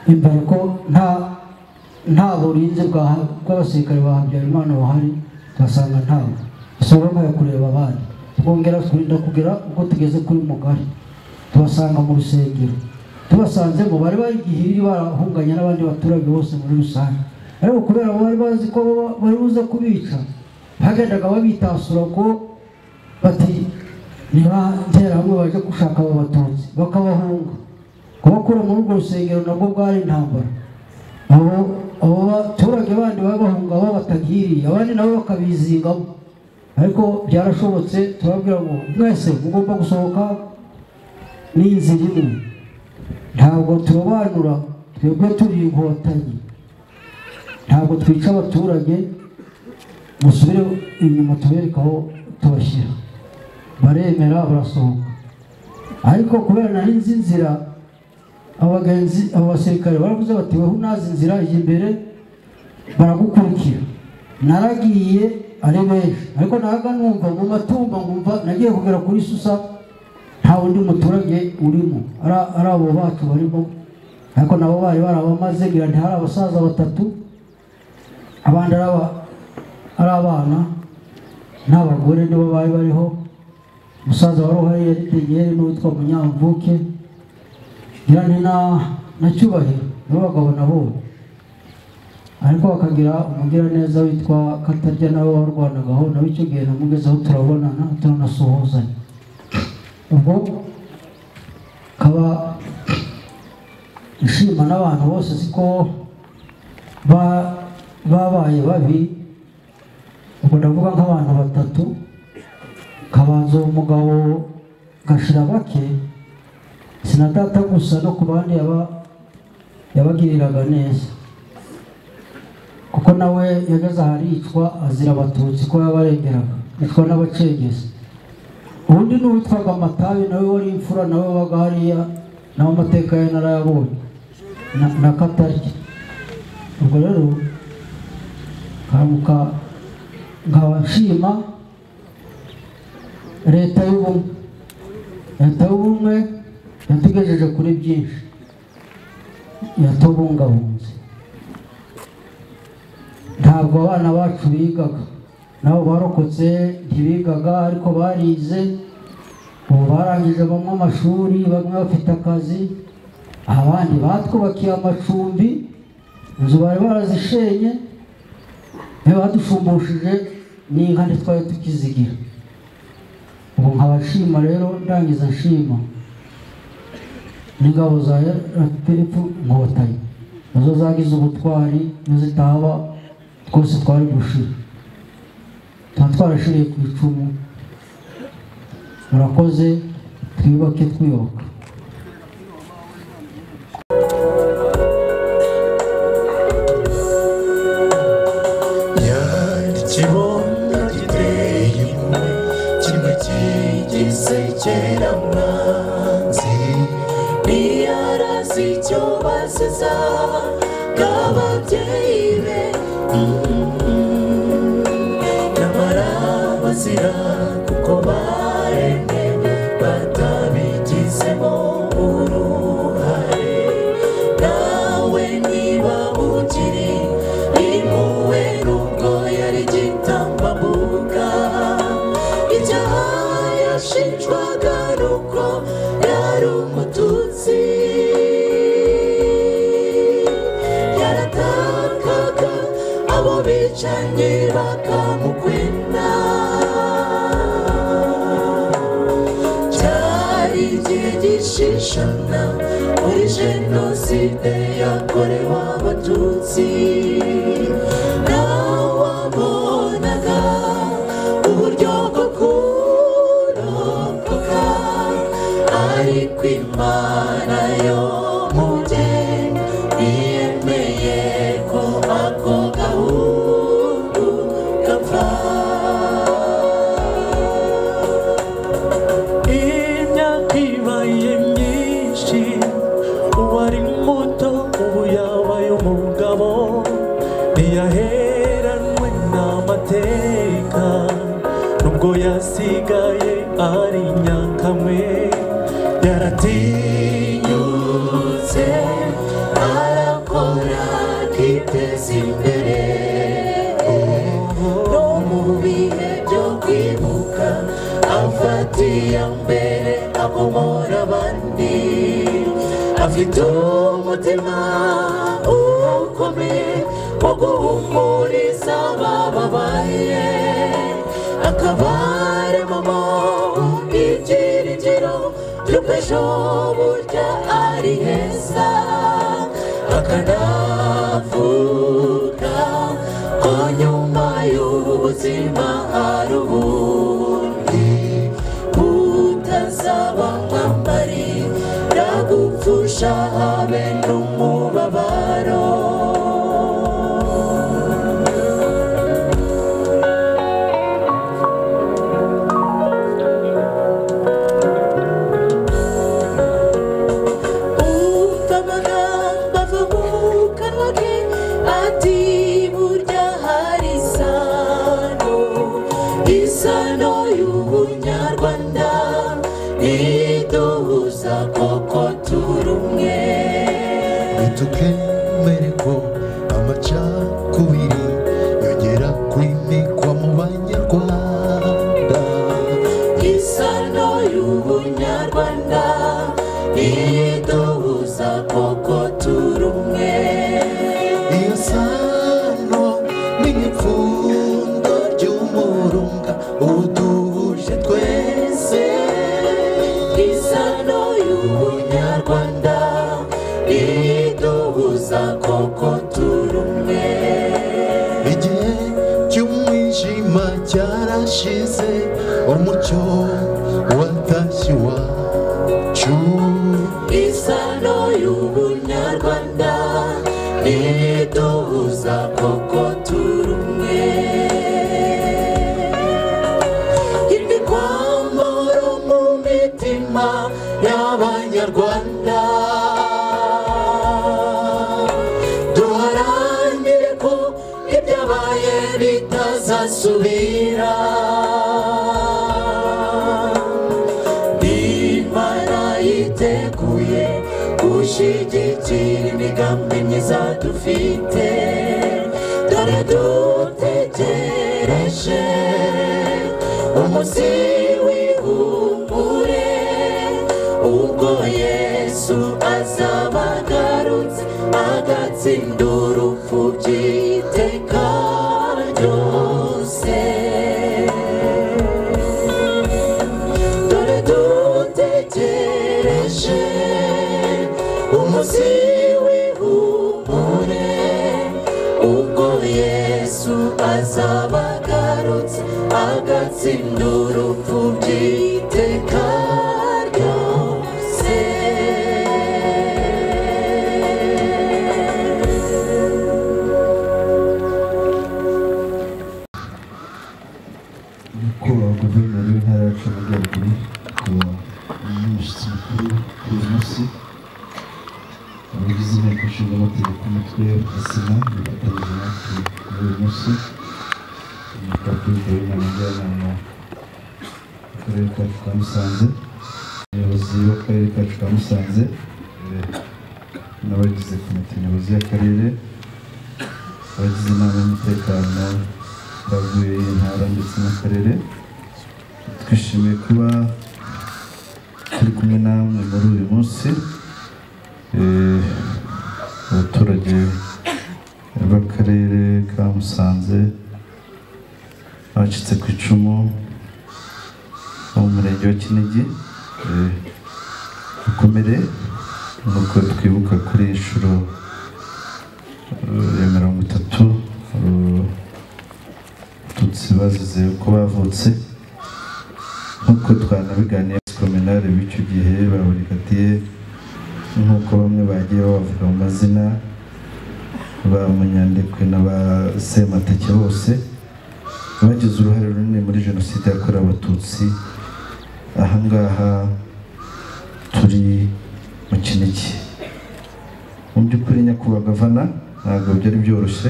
imbere ko nta burinzi bw'abasirikare ba Habyarimana buhari, tuhasanga ntawe. Dusohoka nkajya kureba abandi, twongera kurinda kugera ubwo tugeze kuri Mugari, tubasanga mu rusengero. Tubasanzemo bari bari igihiriri barahunganye n'abandi baturage bose muri rusange, ariko kubera bari bazi ko bari buze kubica, bagendaga babitasura ko bati niba Interahamwe baje gushaka abo Batutsi bakabahunga. Kubakura muri urwo rusengero nabwo bwari intambara. Abo baturage bandi babahunga babatagiriye, abandi nabo bakabizingamo. Ariko byarashobotse, turababwira ngo mwese mugomba gusohoka n'inzira imwe, ntabwo turobanura, twebwe turi Inkotanyi, ntabwo twica abaturage, musubire inyuma tubereke aho tubashyira. Baremera barasohoka. Ariko kubera nari nzi inzira, abagenzi abo basirikare baravuze bati weho unazi inzira ijya imbere baragukurikira. Naragiye ari benshi, ariko naga numva mu matumba, nkumva nagiye kugera kuri Susa nta wundi muturage urimo, ari abo bacu barimo, ariko nabo bari barabamaze. Ngira nti hari abasaza 3, abandi ari abana n'abagore nibo bari bariho. Umusaza wari uhari yari Daniel n'uwitwa Munyamvuke, ngira nti na Cyubahiro nibo bagabo nabo. Ariko bakagira umugiraneza witwa Katarya nawe warwanagaho, nawe icyo gihe namugezeho turabonana turanasuhuzanya. Ubwo kaba nshima n'abantu bose siko babaye babi. Ubwo ndavuga nk'abantu batatu, kabanza umugabo Gashirabake, sinatata gusa no ku bandi yabagiriraga neza, kuko nawe yageze aharicwa azira abatutsi ko yabarengeraga, yicwa n'abacengezi. Undi n'uwitwaga Matabi nawe wari imfura, nawe wabaga hariya, nawe amateka ye narayabonye na Katarya. Ubwo rero karamuka nkaba nshima leta y'ubumwe. Leta y'ubumwe yatugejeje kuri byinshi, yatubungabunze. Ntabwo abana bacu bigaga, nabo barokotse ntibigaga, ariko barize. Ubu barangije bamwe amashuri, bamwe bafite akazi, abandi batwubakiye amacumbi, inzu bari barazishenye, badushumbushyije n'inka ntitwari tukizigira. Ubu nkabashima rero, ndangiza nshima n'ingabo za RPF Inkotanyi, nazo zagize ubutwari, nizo zitaba twese twari gushira, tuba twarashiriye ku icumu. Murakoze, twiyubake twiyubaka. Ikibona giteye impuhwe kimwe kigisekera mwanzi, ntiyarazi icyo baziza bw'ababyeyi be, nyamara bazira kuko baremwe batabigizemo uruhare. Nawe niba ukiri impuhwe nubwo yari igitambambuga, icyaha yashinjwaga nuko yari umututsi, yaratakaga abo bicanyi bakamukwena. Cyari igihe gishishana muri jenoside yakorewe abatutsi, nawabonaga uburyo bwo kurokoka, ariko Imana yo mugeni yemeye ko ako gahugu gapfa. Imyaka ibaye myinshi, uwari muto ubu yabaye umugabo, ntiyaheranwe n'amateka, nubwo yasigaye ari nyakamwe. Yaratinyutse arakora akiteza imbere, no mu bihe byo kwibuka afata iya mbere akomora abandi, afite umutima ukomeye wo guhumuriza abababaye, akabaremamo ibyiringiro by'uko ejo burya ari heza, akanavuga ko nyuma y'ubu buzima hari ubundi butazaba mwambari ragupfusha habe n'umubabaro. Umva amagambo ava mu kanwa ke ati burya hari isano, isano y'ubunyarwanda iduhuza koko turi umwe. Ntitukemere ko amacakubiri yongera kwimikwa mu banyarwanda. Isano y'ubunyarwanda iduhuza koko turi umwe. Iyo sano ni nk'ipfundo ry'umurunga uduhuje twese. Isano y'ubunyarwanda iduhuza koko turi umwe. Igihe cy'umwijima Umucyo watashye iwacu, isano y'ubunyarwanda niduhuza koko turi umwe. Imikwamoro mu mitima y'Abanyarwanda, duharanire ko ibyabaye bitazasubira. Imana yiteguye gushyigikira imigambi myiza dufite, dore dutegereje umunsi w'ihumure, ubwo Yesu azaba agarutse agatsinda urupfu by'iteka ryose. Dore dutegereje umunsi w'ihumure, ubwo Yesu azaba agarutse agatsinda urupfu by'iteka ryose. Nyakubahwa Guverineri w'Intara yacu y'Amajyaruguru, akaba n'umushyitsi mukuru kuri uyu munsi, abagize Inteko Ishinga Amategeko umutwe wa Sena bifatanyije natwe muri uyu munsi, nyakubahwa Perezida w'Inama Njyanama y'Akarere kacu ka Musanze, umuyobozi w'Akarere kacu ka Musanze, n'abagize komite nyobozi y'akarere, abagize inama y'umutekano bavuye intara ndetse n'akarere, twishimiye kuba turi kumwe namwe muri uyu munsi. Abaturage b'akarere ka Musanze bacitse ku icumu bo mu murenge wa Kinigi, mukomere nk'uko twibuka kuri iyi nshuro ya 30 Abatutsi bazize uko bavutse, nk'uko twanabiganiye kominare b'icyo gihe ba burigadiye, nk'uko bamwe bagiye babavuga mu mazina, ba Munyandekwe na ba Semateke, bose bagize uruhare runini muri jenoside yakorewe Abatutsi. Ahangaha turi mu Kinigi. Mu by'ukuri nyakubahwa Gavana, ntabwo byari byoroshye.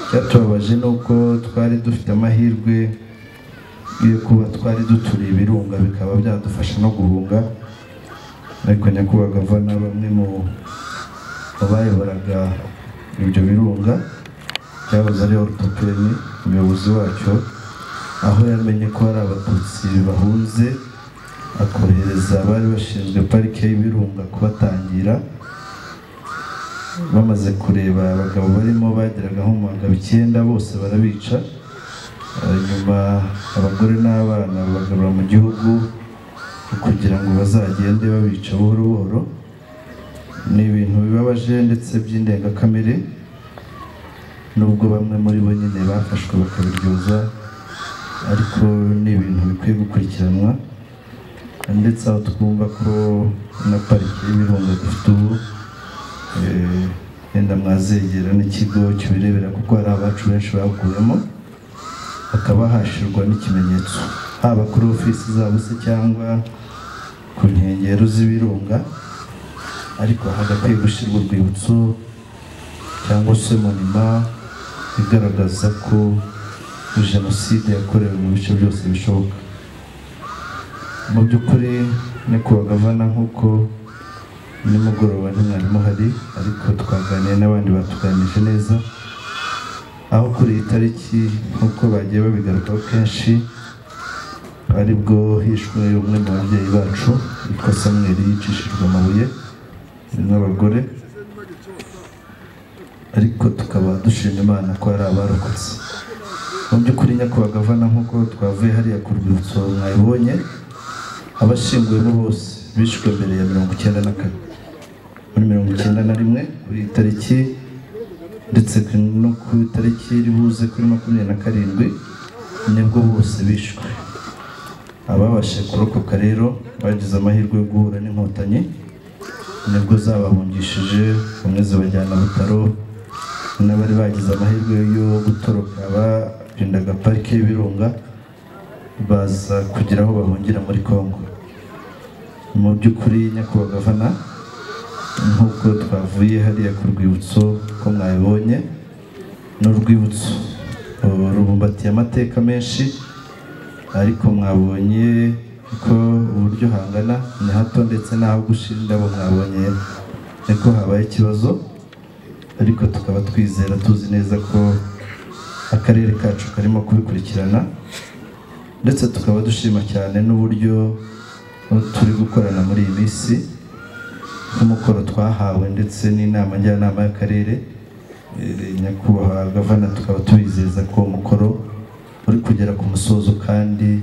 Icyatubabaje ni uko twari dufite amahirwe yo kuba twari duturiye ibirunga bikaba byadufasha no guhunga, ariko nyakubahwa Gavana, bamwe mu bayoboraga ibyo birunga byahoze ari orutopeni, umuyobozi wacyo, aho yamenye ko hari Abatutsi bahunze, akohereza abari bashinzwe parike y'ibirunga kubatangira. Bamaze kureba abagabo barimo bageraga nko mu bagabo 9 bose barabica, nyuma abagore n'abana babagarura mu gihugu kugira ngo bazagende babica buhoro buhoro. Ni ibintu bibabaje ndetse by'indengakamere, nubwo bamwe muri bo nyine bafashwe bakabiryoza, ariko ni ibintu bikwiye gukurikiranwa. Ndetse aho twumva ko na pariki y'ibirunga dufite ubu, yenda mwazegera n'ikigo kibirebera, kuko hari abacu benshi baguyemo, hakaba hashirwa n'ikimenyetso haba kuri ofisi zabo se cyangwa ku nkengero z'ibirunga, ariko hagakwiye gushyirwa urwibutso cyangwa se monima igaragaza ko jenoside yakorewe mu bice byose bishoboka. Mu by'ukuri nyakubahwa Gavana, nk'uko nimugoroba ntimwari muhari, ariko twaganiye n'abandi batuganije neza, aho kuri iyi tariki nk'uko bagiye babigarukaho kenshi, aribwo hishwe umwe mu babyeyi bacu witwa Samuel, yicishijwe amabuye n'abagore, ariko tukaba dushima Imana ko hari abarokotse. Mu by'ukuri nyakubahwa Gavana, nk'uko twavuye hariya ku rwibutso mwabibonye, abashyinguyemo bose bishwe mbere ya 94, muri 91 kuri iyi tariki, ndetse no ku itariki iri buze kuri 27 nibwo bose bishwe. Ababashe kurokoka rero bagize amahirwe yo guhura n'inkotanyi, nibwo zabahungishije, bamwe zibajyana Butaro, n'abari bagize amahirwe yo gutoroka barindaga parike y'Ibirunga baza kugira aho bahungira muri Kongo. Mu by'ukuri nyakubahwa gavana, nk'uko twavuye hariya ku rwibutso ko mwabibonye, ni urwibutso rubumbatiye amateka menshi, ariko mwabonye ko uburyo hangana ni hato, ndetse n'aho gushira indabo mwabonye niko habaye ikibazo, ariko tukaba twizera tuzi neza ko akarere kacu karimo kubikurikirana, ndetse tukaba dushima cyane n'uburyo turi gukorana muri iyi minsi nk'umukoro twahawe ndetse n'inama njyanama y'akarere. Nyakubahwa gavana, tukaba tubizeza ko uwo mukoro uri kugera ku musozo kandi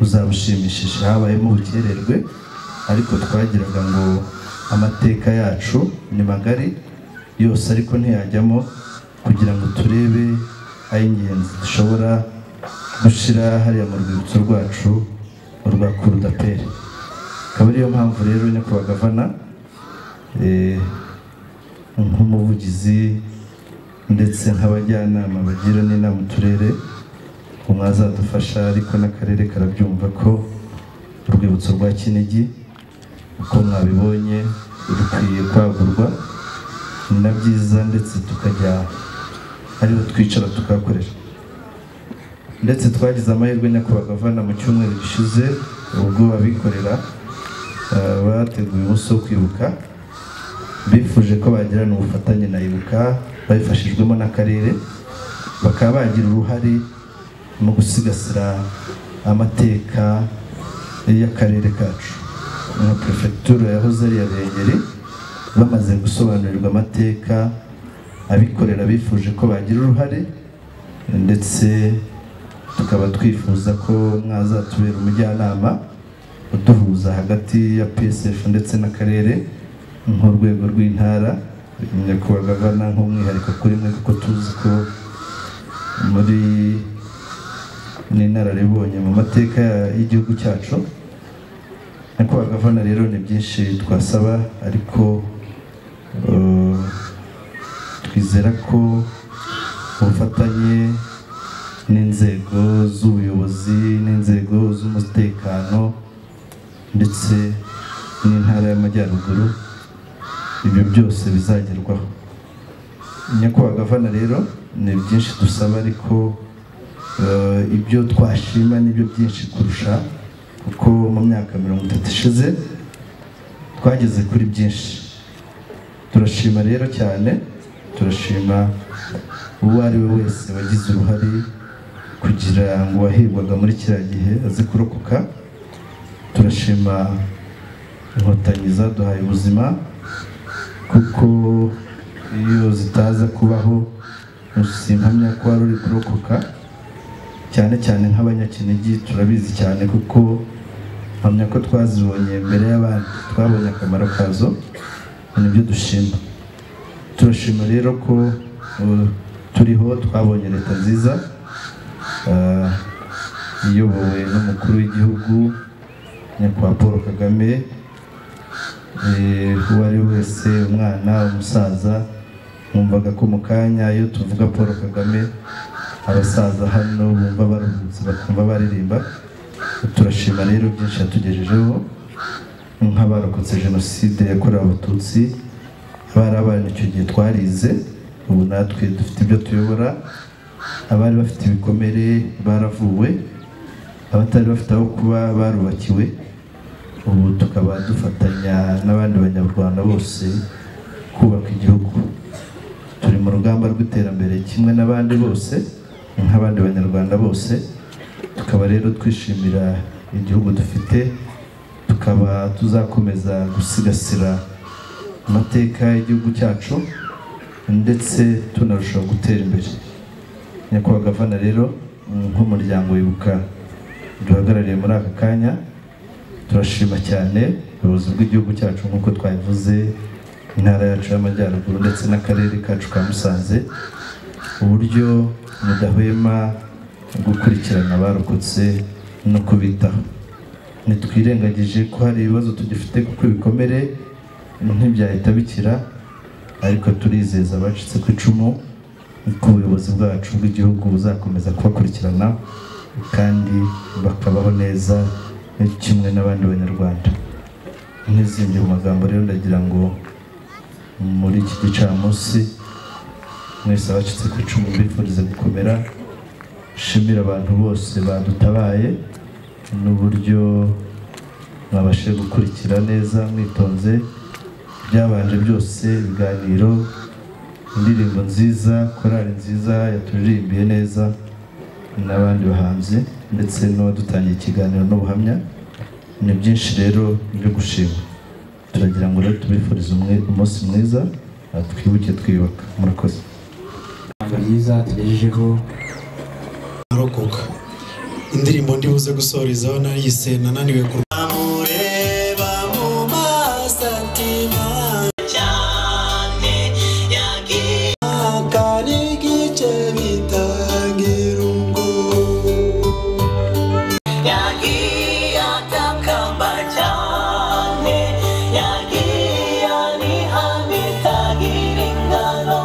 uzabushimishije. Habayemo ubukererwe, ariko twagiraga ngo amateka yacu ni magari yose, ariko ntiyajyamo kugira ngo turebe ay'ingenzi dushobora gushira hariya mu rwibutso rwacu rwa Kurudaperi. Akaba ariyo mpamvu rero nyakubahwa gavana, nk'umuvugizi ndetse nk'abajyanama bagira n'inama uturere, mwazadufasha, ariko n'akarere karabyumva ko urwibutso rwa Kinigi uko mwabibonye rukwiye kwagurwa, ni na byiza, ndetse tukajya ariho twicara tukahakorera. Ndetse twagize amahirwe nyakubahwa gavana, mu cyumweru gishize ubwo abikorera bateguye umunsi wo kwibuka, bifuje ko bagirana ubufatanye na Ibuka babifashijwemo n'akarere, bakaba bagira uruhare mu gusigasira amateka y'akarere kacu. Nka prefecture yahoze ari iya Ruhengeri, bamaze gusobanurirwa amateka, abikorera bifuje ko bagira uruhare, ndetse tukaba twifuza ko mwazatubera umujyanama uduhuza hagati ya PSF ndetse n'akarere nk'urwego rw'intara. Nyakubahwa gavana, nk'umwihariko kuri mwe, kuko tuzi ko muri n'inararibonye mu mateka y'igihugu cyacu. Nyakubahwa gavana rero ni byinshi twasaba, ariko twizera ko ubufatanye n'inzego z'ubuyobozi n'inzego z'umutekano ndetse n'intara y'Amajyaruguru ibyo byose bizagerwaho. Nyakubahwa gavana rero ni byinshi dusaba, ariko ibyo twashima nibyo byinshi kurusha, kuko mu myaka 30 ishize twageze kuri byinshi. Turashima rero cyane, turashima uwo ari we wese wagize uruhare kugira ngo wahigwaga muri kiriya gihe aze kurokoka. Turashima inkotanyi zaduhaye ubuzima, kuko iyo zitaza kubaho simpamya ko wari uri kurokoka, cyane cyane nk'abanyakinigi turabizi cyane, kuko mpamya ko twazibonye mbere y'abandi, twabonye akamaro kazo, nibyo dushima. Turashima rero ko turiho, twabonye leta nziza iyobowe n'umukuru w'igihugu nyakubahwa Paul Kagame. Uwo ari wese, umwana, umusaza, mwumvaga ko mu kanya iyo tuvuga Paul Kagame abasaza hano bumva baruhutse bakumva baririmba. Turashima rero byinshi yatugejejeho nk'abarokotse jenoside yakorewe Abatutsi, abari abana icyo gihe twarize, ubu natwe dufite ibyo tuyobora. Abari bafite ibikomere baravuwe, abatari bafite aho kuba barubakiwe, ubu tukaba dufatanya n'abandi banyarwanda bose kubaka igihugu. Turi mu rugamba rw'iterambere kimwe n'abandi bose, nk'abandi banyarwanda bose, tukaba rero twishimira igihugu dufite, tukaba tuzakomeza gusigasira amateka y'igihugu cyacu ndetse tunarushaho gutera imbere. Nyakubahwa gavana rero, nk'umuryango Ibuka duhagarariye muri aka kanya, turashima cyane ubuyobozi bw'igihugu cyacu nk'uko twabivuze, intara yacu y'Amajyaruguru ndetse n'akarere kacu ka Musanze, uburyo mudahwema gukurikirana abarokotse no kubitaho. Ntitwirengagije ko hari ibibazo tugifite kuko ibikomere ntibyahita bikira, ariko turizeza abacitse ku icumu ko ubuyobozi bwacu bw'igihugu buzakomeza kubakurikirana kandi bakabaho neza kimwe n'abandi banyarwanda. N'izindi mu magambo rero ndagira ngo muri iki gicamunsi mwese abacitse ku icumu mbifurize gukomera, nshimira abantu bose badutabaye n'uburyo mwabashije gukurikira neza mwitonze byabanje byose, ibiganiro, indirimbo nziza, korali nziza yaturirimbiye neza n'abandi bahanzi ndetse n'abadutangiye ikiganiro n'ubuhamya. Ni byinshi rero byo gushima. Turagira ngo rero tubifurize umunsi mwiza, twibuke twiyubaka. Murakoze. Byiza tugejejeho arokoka. Indirimbo ndibuze gusorezaho nariyise nananiwe kureba mu masatima cyane yagiye kanigice bitangira ubwo yagiye atakamba cyane yagiye anihabitagira ingano.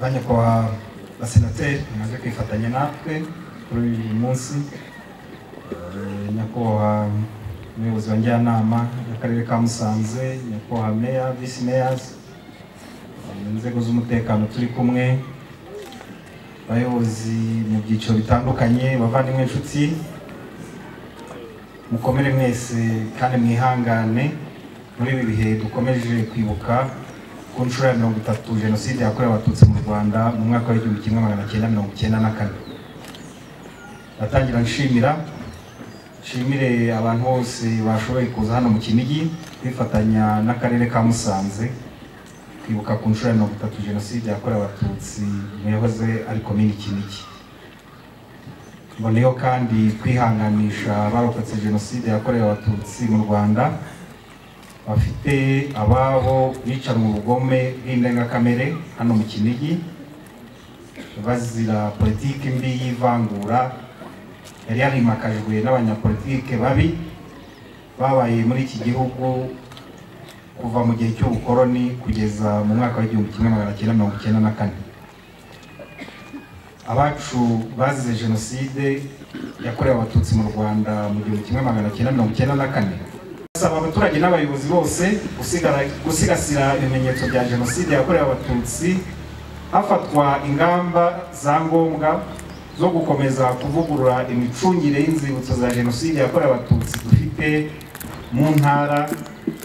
Banyakubahwa basenateri mumaze kwifatanya natwe kuri uyu munsi, nyakubahwa umuyobozi wa njyanama y'akarere ka Musanze, nyakubahwa meya, visi meya, inzego z'umutekano turi kumwe, abayobozi mu byiciro bitandukanye, bavandimwe, inshuti, mukomere mwese kandi mwihangane muri ibi bihe dukomeje kwibuka ku nshuro ya 30 Jenoside yakorewe Abatutsi mu Rwanda mu mwaka wa 1994. Ndatangira nshimire abantu bose bashoboye kuza hano mu Kinigi kwifatanya n'akarere ka Musanze kwibuka ku nshuro ya 30 Jenoside yakorewe Abatutsi mu yahoze ari komini Kinigi. Mboneyeho kandi kwihanganisha abarokotse Jenoside yakorewe Abatutsi mu Rwanda bafite ababo bicanwe ubugome bw'indengakamere hano mu Kinigi bazira politiki mbi y'ivangura yari yarimakajwe n'abanyapolitike babi babaye muri iki gihugu kuva mu gihe cy'ubukoroni kugeza mu mwaka wa 1994. Abacu bazize Jenoside yakorewe Abatutsi mu Rwanda mu 1994. Asaba abaturage n'abayobozi bose gusigasira ibimenyetso bya Jenoside yakorewe Abatutsi, hafatwa ingamba za ngombwa zo gukomeza kuvugurura imicungire y'inzibutso za Jenoside yakorewe Abatutsi dufite mu ntara,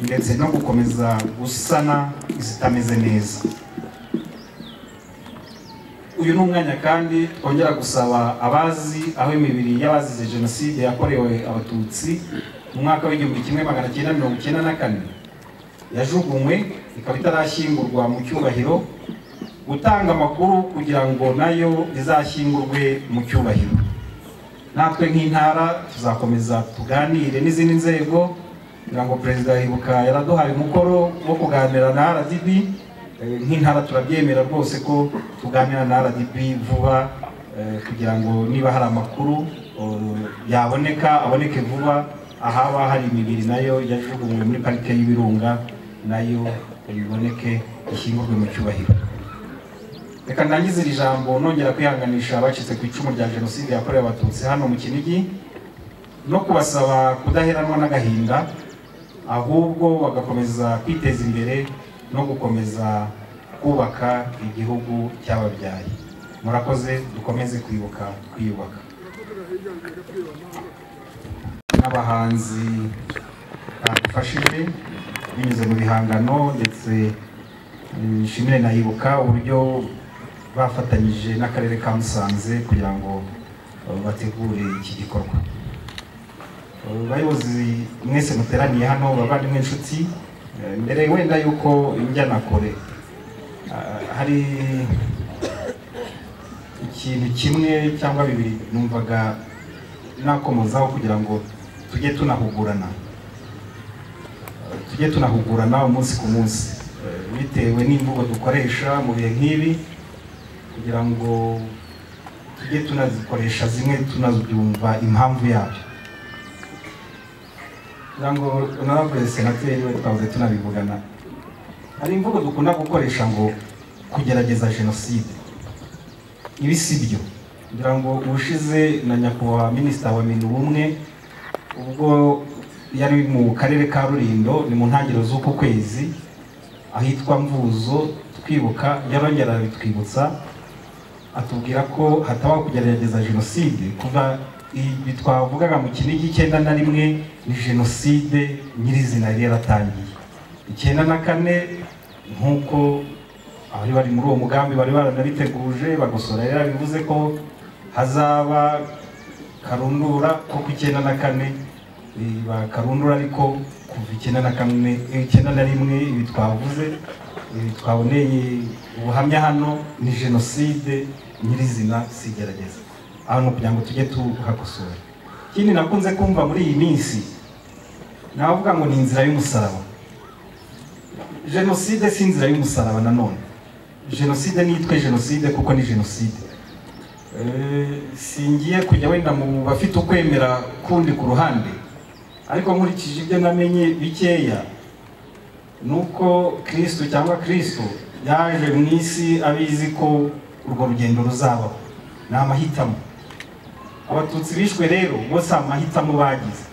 ndetse no gukomeza gusana izitameze neza. Uyu ni umwanya kandi twongera gusaba abazi aho imibiri y'abazize Jenoside yakorewe Abatutsi mu mwaka wa 1994 yajugunywe ikaba itarashyingurwa mu cyubahiro, gutanga amakuru kugira ngo nayo izashyingurwe mu cyubahiro. Natwe nk'intara tuzakomeza tuganire n'izindi nzego kugira ngo Perezida Ibuka yaraduhaye umukoro wo kuganira na RDB. Nk'intara turabyemera rwose ko tuganira na RDB vuba kugira ngo niba hari amakuru yaboneka aboneke vuba, ahaba hari imibiri nayo yajugunywe muri parike y'Ibirunga nayo iboneke ishyingurwe mu cyubahiro. Reka ndangize iri jambo nongera kwihanganisha abacitse ku icumu rya Jenoside yakorewe Abatutsi hano mu Kinigi no kubasaba kudaheranwa n'agahinda, ahubwo bagakomeza kwiteza imbere no gukomeza kubaka igihugu cyababyaye. Murakoze, dukomeze kwibuka twiyubaka. N'abahanzi badufashije binyuze mu bihangano, ndetse nshimire na Ibuka uburyo bafatanyije n'akarere ka Musanze kugira ngo bategure iki gikorwa. Bayobozi mwese muteraniye hano, bavandimwe inshuti, mbere wenda yuko njya na kure hari ikintu kimwe cyangwa bibiri numvaga nakomozaho kugira ngo tujye tunahugurana umunsi ku munsi bitewe n'imvugo dukoresha mu bihe nk'ibi, kugira ngo tujye tunazikoresha zimwe tunabyumva impamvu yabyo. Kugira ngo honorable senateri we twahoze tunabivugana, hari imvugo dukunda gukoresha ngo kugerageza jenoside. Ibi si byo. Kugira ngo ubushize na nyakubahwa minisita wa Minubumwe ubwo yari mu karere ka Rulindo, ni mu ntangiriro z'uku kwezi, ahitwa Mvuzo twibuka, yarongera arabitwibutsa atubwira ko hatabaho kugerageza jenoside. Kuva ibi twavugaga mu Kinigi 91 ni jenoside nyirizina yari yaratangiye. 94 nk'uko abari bari muri uwo mugambi bari baranabiteguje, Bagosora yari yarabivuze ko hazaba karundura, kuko 94 ba karundura, ariko kuva 94 91 ibi twavuze, ibi twaboneye ubuhamya hano ni jenoside nyirizina, si igerageza. Aho kugira ngo tujye tuhakosora. Ikindi nakunze kumva muri iyi minsi, navuga ngo ni inzira y'umusaraba. Jenoside si inzira y'umusaraba nanone. Jenoside nitwe jenoside kuko ni jenoside. Singiye kujya wenda mu bafite ukwemera kundi ku ruhande, ariko nkurikije ibyo namenye bikeya nuko Kristo cyangwa Kristo yaje mu isi abizi ko urwo rugendo ruzabaho. Ni amahitamo. Abatutsi bishwe rero bose amahitamo bagize.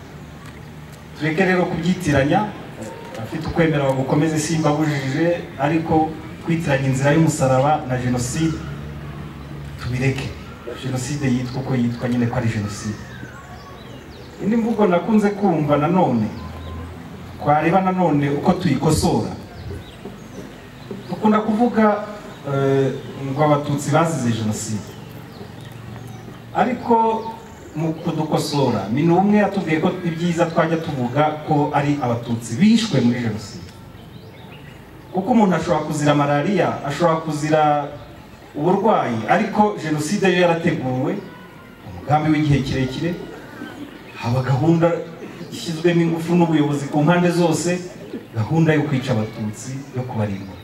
Tureke rero kubyitiranya, afite ukwemera bagukomeze simbabujije, ariko kwitiranya inzira y'umusaraba na jenoside tubireke. Jenoside yitwa uko yitwa nyine, ko ari jenoside. Indi mvugo nakunze kumva nanone, twareba nanone uko tuyikosora, dukunda kuvuga ngo abatutsi bazize jenoside, ariko mu kudukosora Minubumwe yatubwiye ko ibyiza twajya tuvuga ko ari abatutsi bishwe muri jenoside. Kuko umuntu ashobora kuzira malaria, ashobora kuzira uburwayi, ariko jenoside yo yarateguwe, umugambi w'igihe kirekire, haba gahunda ishyizwemo ingufu n'ubuyobozi ku mpande zose, gahunda yo kwica abatutsi, yo kubarimbura.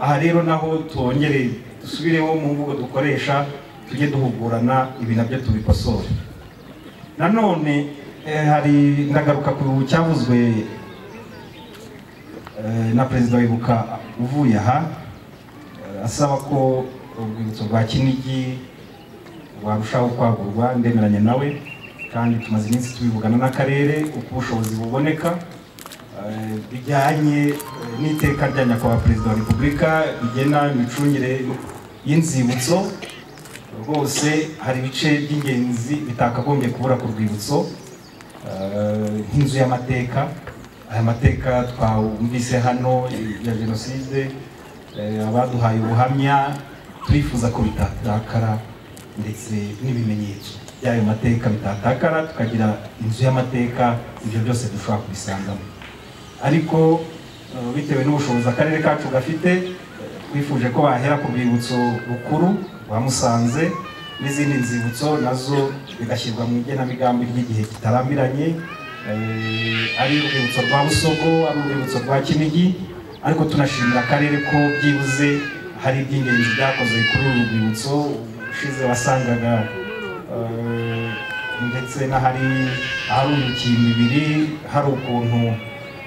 Aha rero naho twongere dusubireho mu mvugo dukoresha, tujye duhugurana, ibi nabyo tubikosore. Nanone hari ndagaruka ku cyavuzwe na perezida wibuka uvuye aha, asaba ko urwibutso rwa Kinigi rwarushaho kwagurwa. Ndemeranya nawe, kandi tumaze iminsi tubivugana n'akarere uko ubushobozi buboneka bijyanye n'iteka rya nyakubahwa perezida wa repubulika rigena imicungire y'inzibutso. Rwose hari ibice by'ingenzi bitakagombye kubura ku rwibutso, nk'inzu y'amateka. Aya mateka twumvise hano ya jenoside, abaduhaye ubuhamya, turifuza ko bitatakara, ndetse n'ibimenyetso by'ayo mateka bitatakara, tukagira inzu y'amateka, ibyo byose dushobora kubisangamo. Ariko bitewe n'ubushobozi akarere kacu gafite, twifuje ko bahera ku rwibutso rukuru rwa Musanze n'izindi nzibutso nazo bigashyirwa mu igenamigambi ry'igihe kitarambiranye, ari urwibutso rwa Busogo, ari urwibutso rwa Kinigi. Ariko tunashimira akarere ko byibuze hari iby'ingenzi byakoze kuri uru rwibutso. Ushize wasangaga ndetse n'ahari aharundukiye imibiri hari ukuntu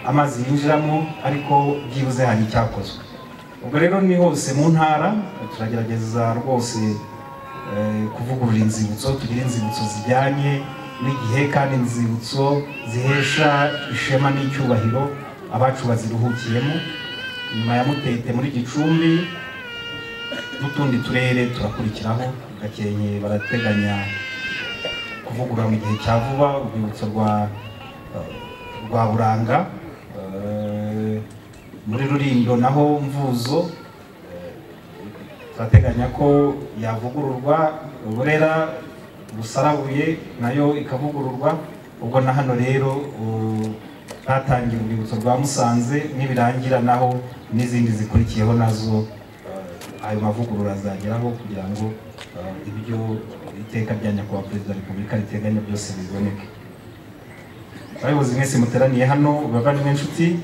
amazi yinjiramo, ariko byibuze hari icyakozwe. Ubwo rero ni hose mu ntara turagerageza rwose kuvugurura inzibutso, tugira inzibutso zijyanye n'igihe kandi inzibutso zihesha ishema n'icyubahiro abacu baziruhukiyemo. Nyuma ya Mutete muri Gicumbi n'utundi turere turakurikiraho. Gakenke barateganya kuvugurura mu gihe cya vuba urwibutso rwa Buranga, muri Rulindo naho Mvuzo Turateganya ko yavugururwa, Burera, Busarabuye nayo ikavugururwa. Ubwo na hano rero batangiye urwibutso rwa Musanze, nibirangira naho n'izindi zikurikiyeho nazo ayo mavugurura azageraho kugira ngo ibyo iteka rya Nyakubahwa Perezida wa Repubulika riteganya byose biboneke. Abayobozi mwese muteraniye hano, bavandimwe inshuti,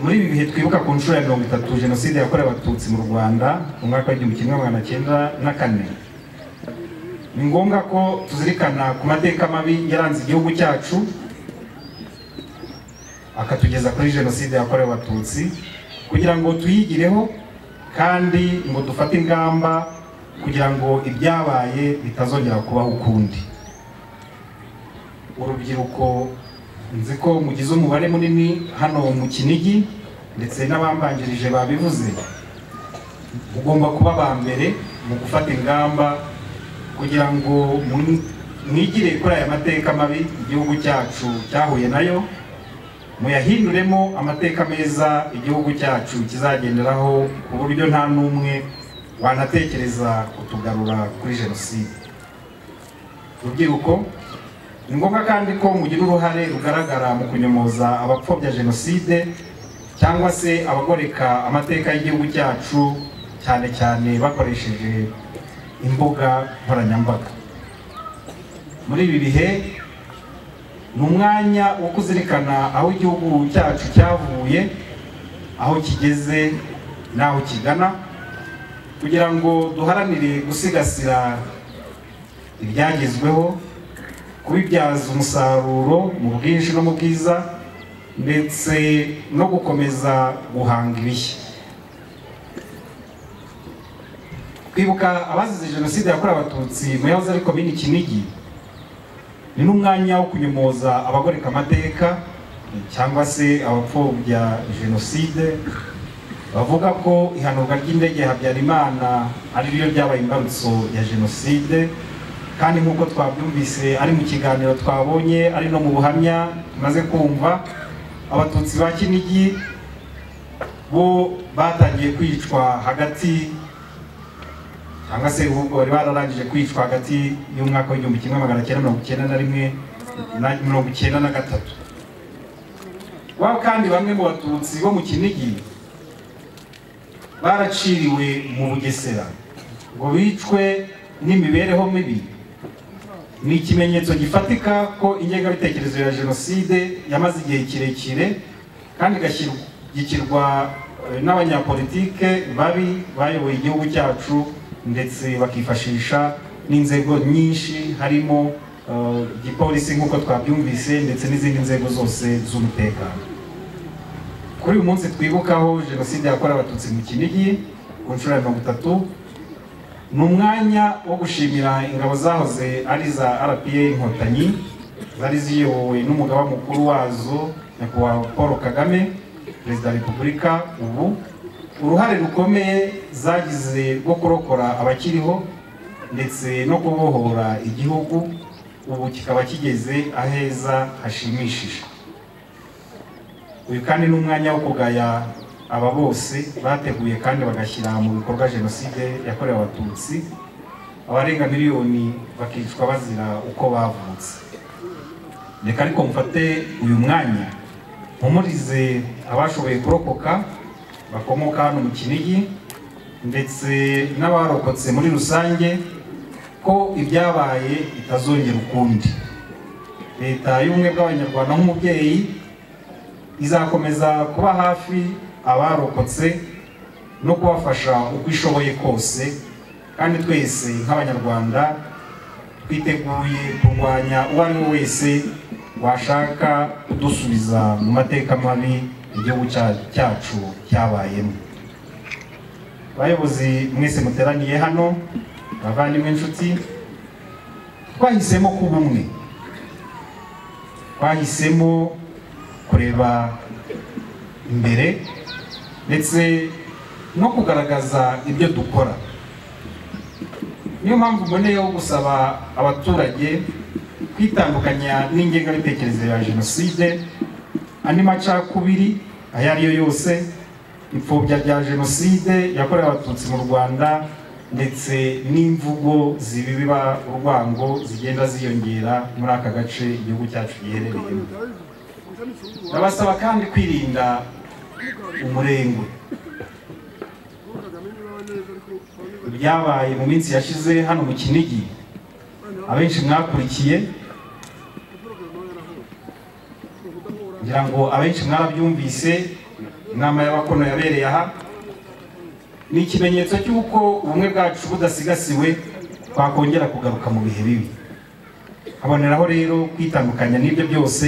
muri ibi bihe twibuka ku nshuro ya 30 Jenoside yakorewe Abatutsi mu Rwanda mu mwaka wa 1994, ni ngombwa ko tuzirikana ku mateka mabi yaranze igihugu cyacu akatugeza kuri Jenoside yakorewe Abatutsi, kugira ngo tuyigireho kandi ngo dufate ingamba kugira ngo ibyabaye bitazongera kubaho ukundi. Urubyiruko nzi ko mugize umubare munini hano mu Kinigi, ndetse n'abambanjirije babivuze, ugomba kuba ba mbere mu gufata ingamba kugira ngo mwigire kuri aya mateka mabi igihugu cyacu cyahuye nayo, muyahinduremo amateka meza igihugu cyacu kizagenderaho, ku buryo nta n'umwe wanatekereza kutugarura kuri Jenoside. Rubyiruko, ni ngombwa kandi ko mugira uruhare rugaragara mu kunyomoza abapfobya Jenoside cyangwa se abagoreka amateka y'igihugu cyacu, cyane cyane bakoresheje imbuga nkoranyambaga. Muri ibi bihe ni umwanya wo kuzirikana aho igihugu cyacu cyavuye, aho kigeze n'aho kigana, kugira ngo duharanire gusigasira ibyagezweho, kubibyaza umusaruro mu bwinshi no mu bwiza, ndetse no gukomeza guhanga ibishya. Kwibuka abazize Jenoside yakorewe Abatutsi mu yahoze ari Komini Kinigi ni n'umwanya wo kunyomoza abagoreka amateka cyangwa se abapfobya Jenoside bavuga ko ihanurwa ry'indege ya Habyarimana ari ryo ryabaye imbarutso ya Jenoside, kandi nk'uko twabyumvise ari mu kiganiro twabonye, ari no mu buhamya tumaze kumva, Abatutsi ba Kinigi bo batangiye kwicwa hagati, cyangwa se ubwo bari bararangije kwicwa hagati y'umwaka wa 1991 na 1993. Wao kandi bamwe mu Batutsi bo mu Kinigi baraciriwe mu Bugesera ngo bicwe n'imibereho mibi. Ni ikimenyetso gifatika ko ingengabitekerezo ya Jenoside yamaze igihe kirekire kandi igashyigikirwa n'abanyapolitike babi bayoboye igihugu cyacu, ndetse bakifashisha n'inzego nyinshi harimo igipolisi nk'uko twabyumvise, ndetse n'izindi nzego zose z'umutekano. Kuri uyu munsi twibukaho Jenoside yakorewe Abatutsi mu Kinigi ku nshuro ya 30, ni umwanya wo gushimira ingabo zahoze ari za RPA Inkotanyi zari ziyobowe n'umugaba mukuru wazo Nyakubahwa Paul Kagame, Perezida wa Repubulika ubu, uruhare rukomeye zagize rwo kurokora abakiriho ndetse no kubohora igihugu, ubu kikaba kigeze aheza hashimishije. Uyu kandi ni umwanya wo kugaya aba bose bateguye kandi bagashyira mu bikorwa Jenoside yakorewe Abatutsi, abarenga miliyoni bakicwa bazira uko bavutse. Reka ariko mfate uyu mwanya mpumurize abashoboye kurokoka bakomoka hano mu Kinigi ndetse n'abarokotse muri rusange ko ibyabaye bitazongera ukundi. Leta y'Ubumwe bw'Abanyarwanda nk'umubyeyi izakomeza kuba hafi abarokotse no kubafasha uko ishoboye kose, kandi twese nk'Abanyarwanda twiteguye kurwanya uwo ari we wese washaka kudusubiza mu mateka mabi igihugu cyacu cyabayemo. Bayobozi mwese muteraniye hano, bavandimwe inshuti, twahisemo kuba umwe, twahisemo kureba imbere ndetse no kugaragaza ibyo dukora. Niyo mpamvu mboneyeho gusaba abaturage kwitandukanya n'ingengabitekerezo ya Jenoside, andi macakubiri ayo ariyo yose, ipfobya rya jenoside yakorewe Abatutsi mu Rwanda ndetse n'imvugo zibiba urwango zigenda ziyongera muri aka gace igihugu cyacu giherereyemo. Ndabasaba kandi kwirinda umurengwe. Ibyabaye mu minsi yashize hano mu Kinigi abenshi mwakurikiye, ngira ngo abenshi mwarabyumvise, inama y'abakono yabereye aha ni ikimenyetso cy'uko ubumwe bwacu budasigasiwe twakongera kugaruka mu bihe bibi. Haboneraho rero kwitandukanya n'ibyo byose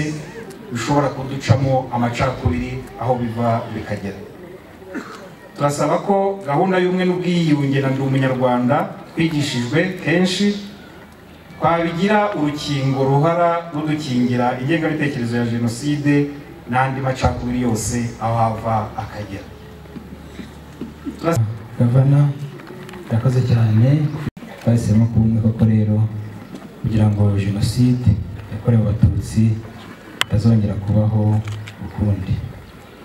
bishobora kuducamo amacakubiri aho biva bikagera. Turasaba ko gahunda y'ubumwe n'ubwiyunge na Ndi Umunyarwanda twigishijwe kenshi twabigira urukingo ruhara rudukingira ingengabitekerezo ya jenoside n'andi macakubiri yose aho ava akagera. Gavana yakoze cyane, twahisemo kuba umwe koko rero kugira ngo jenoside yakorewe Abatutsi itazongera kubaho ukundi,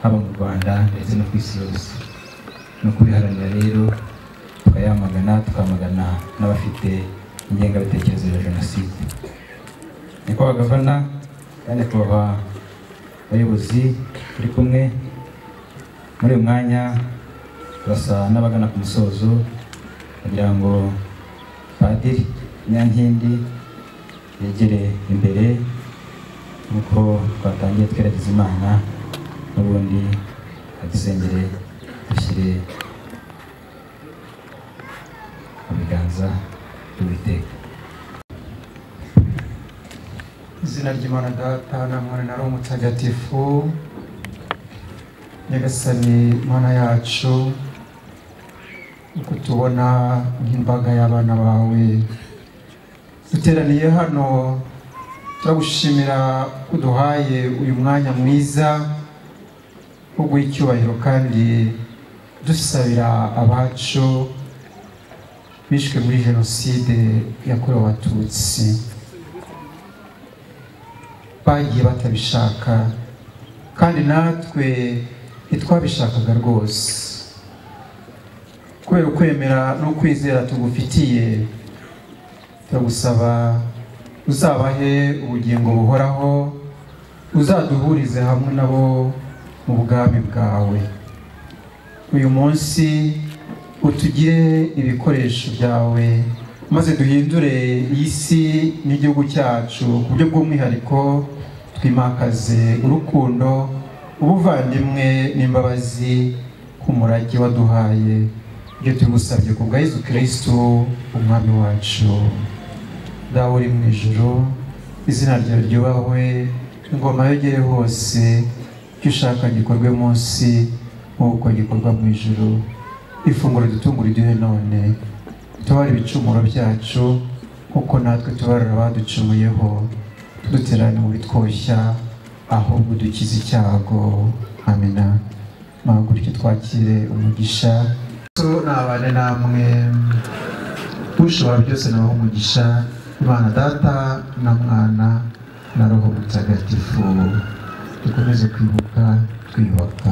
haba mu Rwanda ndetse no ku isi yose. No kubiharanira rero tukayamagana, tukamagana n'abafite ingengabitekerezo ya jenoside. Nyakubahwa Gavana kandi nyakubahwa bayobozi turi kumwe muri uyu mwanya, turasa n'abagana ku musozo kugira ngo Padiri Nyankindi yegere imbere nk'uko twatangiye tweragiza Imana, n'ubundi adusengere dushyire mu biganza by'Uwiteka. Izina ry'Imana Data na Mwana na Roho Mutagatifu. Nyagasani Mana yacu, uko tubona nk'imbaga y'abana bawe duteraniye hano, turagushimira uduhaye uyu mwanya mwiza wo guha icyubahiro kandi dusabira abacu bishwe muri jenoside yakorewe Abatutsi. Bagiye batabishaka kandi natwe ntitwabishakaga rwose. Kubera ukwemera no kwizera tugufitiye, turagusaba uzabahe ubugingo buhoraho, uzaduhurize hamwe nabo mu bwami bwawe. Uyu munsi utugire ibikoresho byawe maze duhindure iyi si n'igihugu cyacu ku buryo bw'umwihariko, twimakaze urukundo, ubuvandimwe n'imbabazi k'umurage waduhaye. Ibyo tugusabye ku bwa Yezu Kristo umwami wacu. Dawe uri mu ijuru, izina ryawe ryubahwe, ingoma yogere hose, icyo ushaka gikorwe munsi nk'uko gikorwa mu ijuru. Ifunguro dutungura iduhe none, tubare ibicumuro byacu kuko natwe tubarira abaducumuyeho, tuduterane mu bitwoshya ahubwo dukize icyago. Amina. Muhaguruke twakire umugisha. Nabane namwe, ushobora byose naho umugisha, Imana Data na Mwana na Roho Mutagatifu. Dukomeze kwibuka twiyubaka.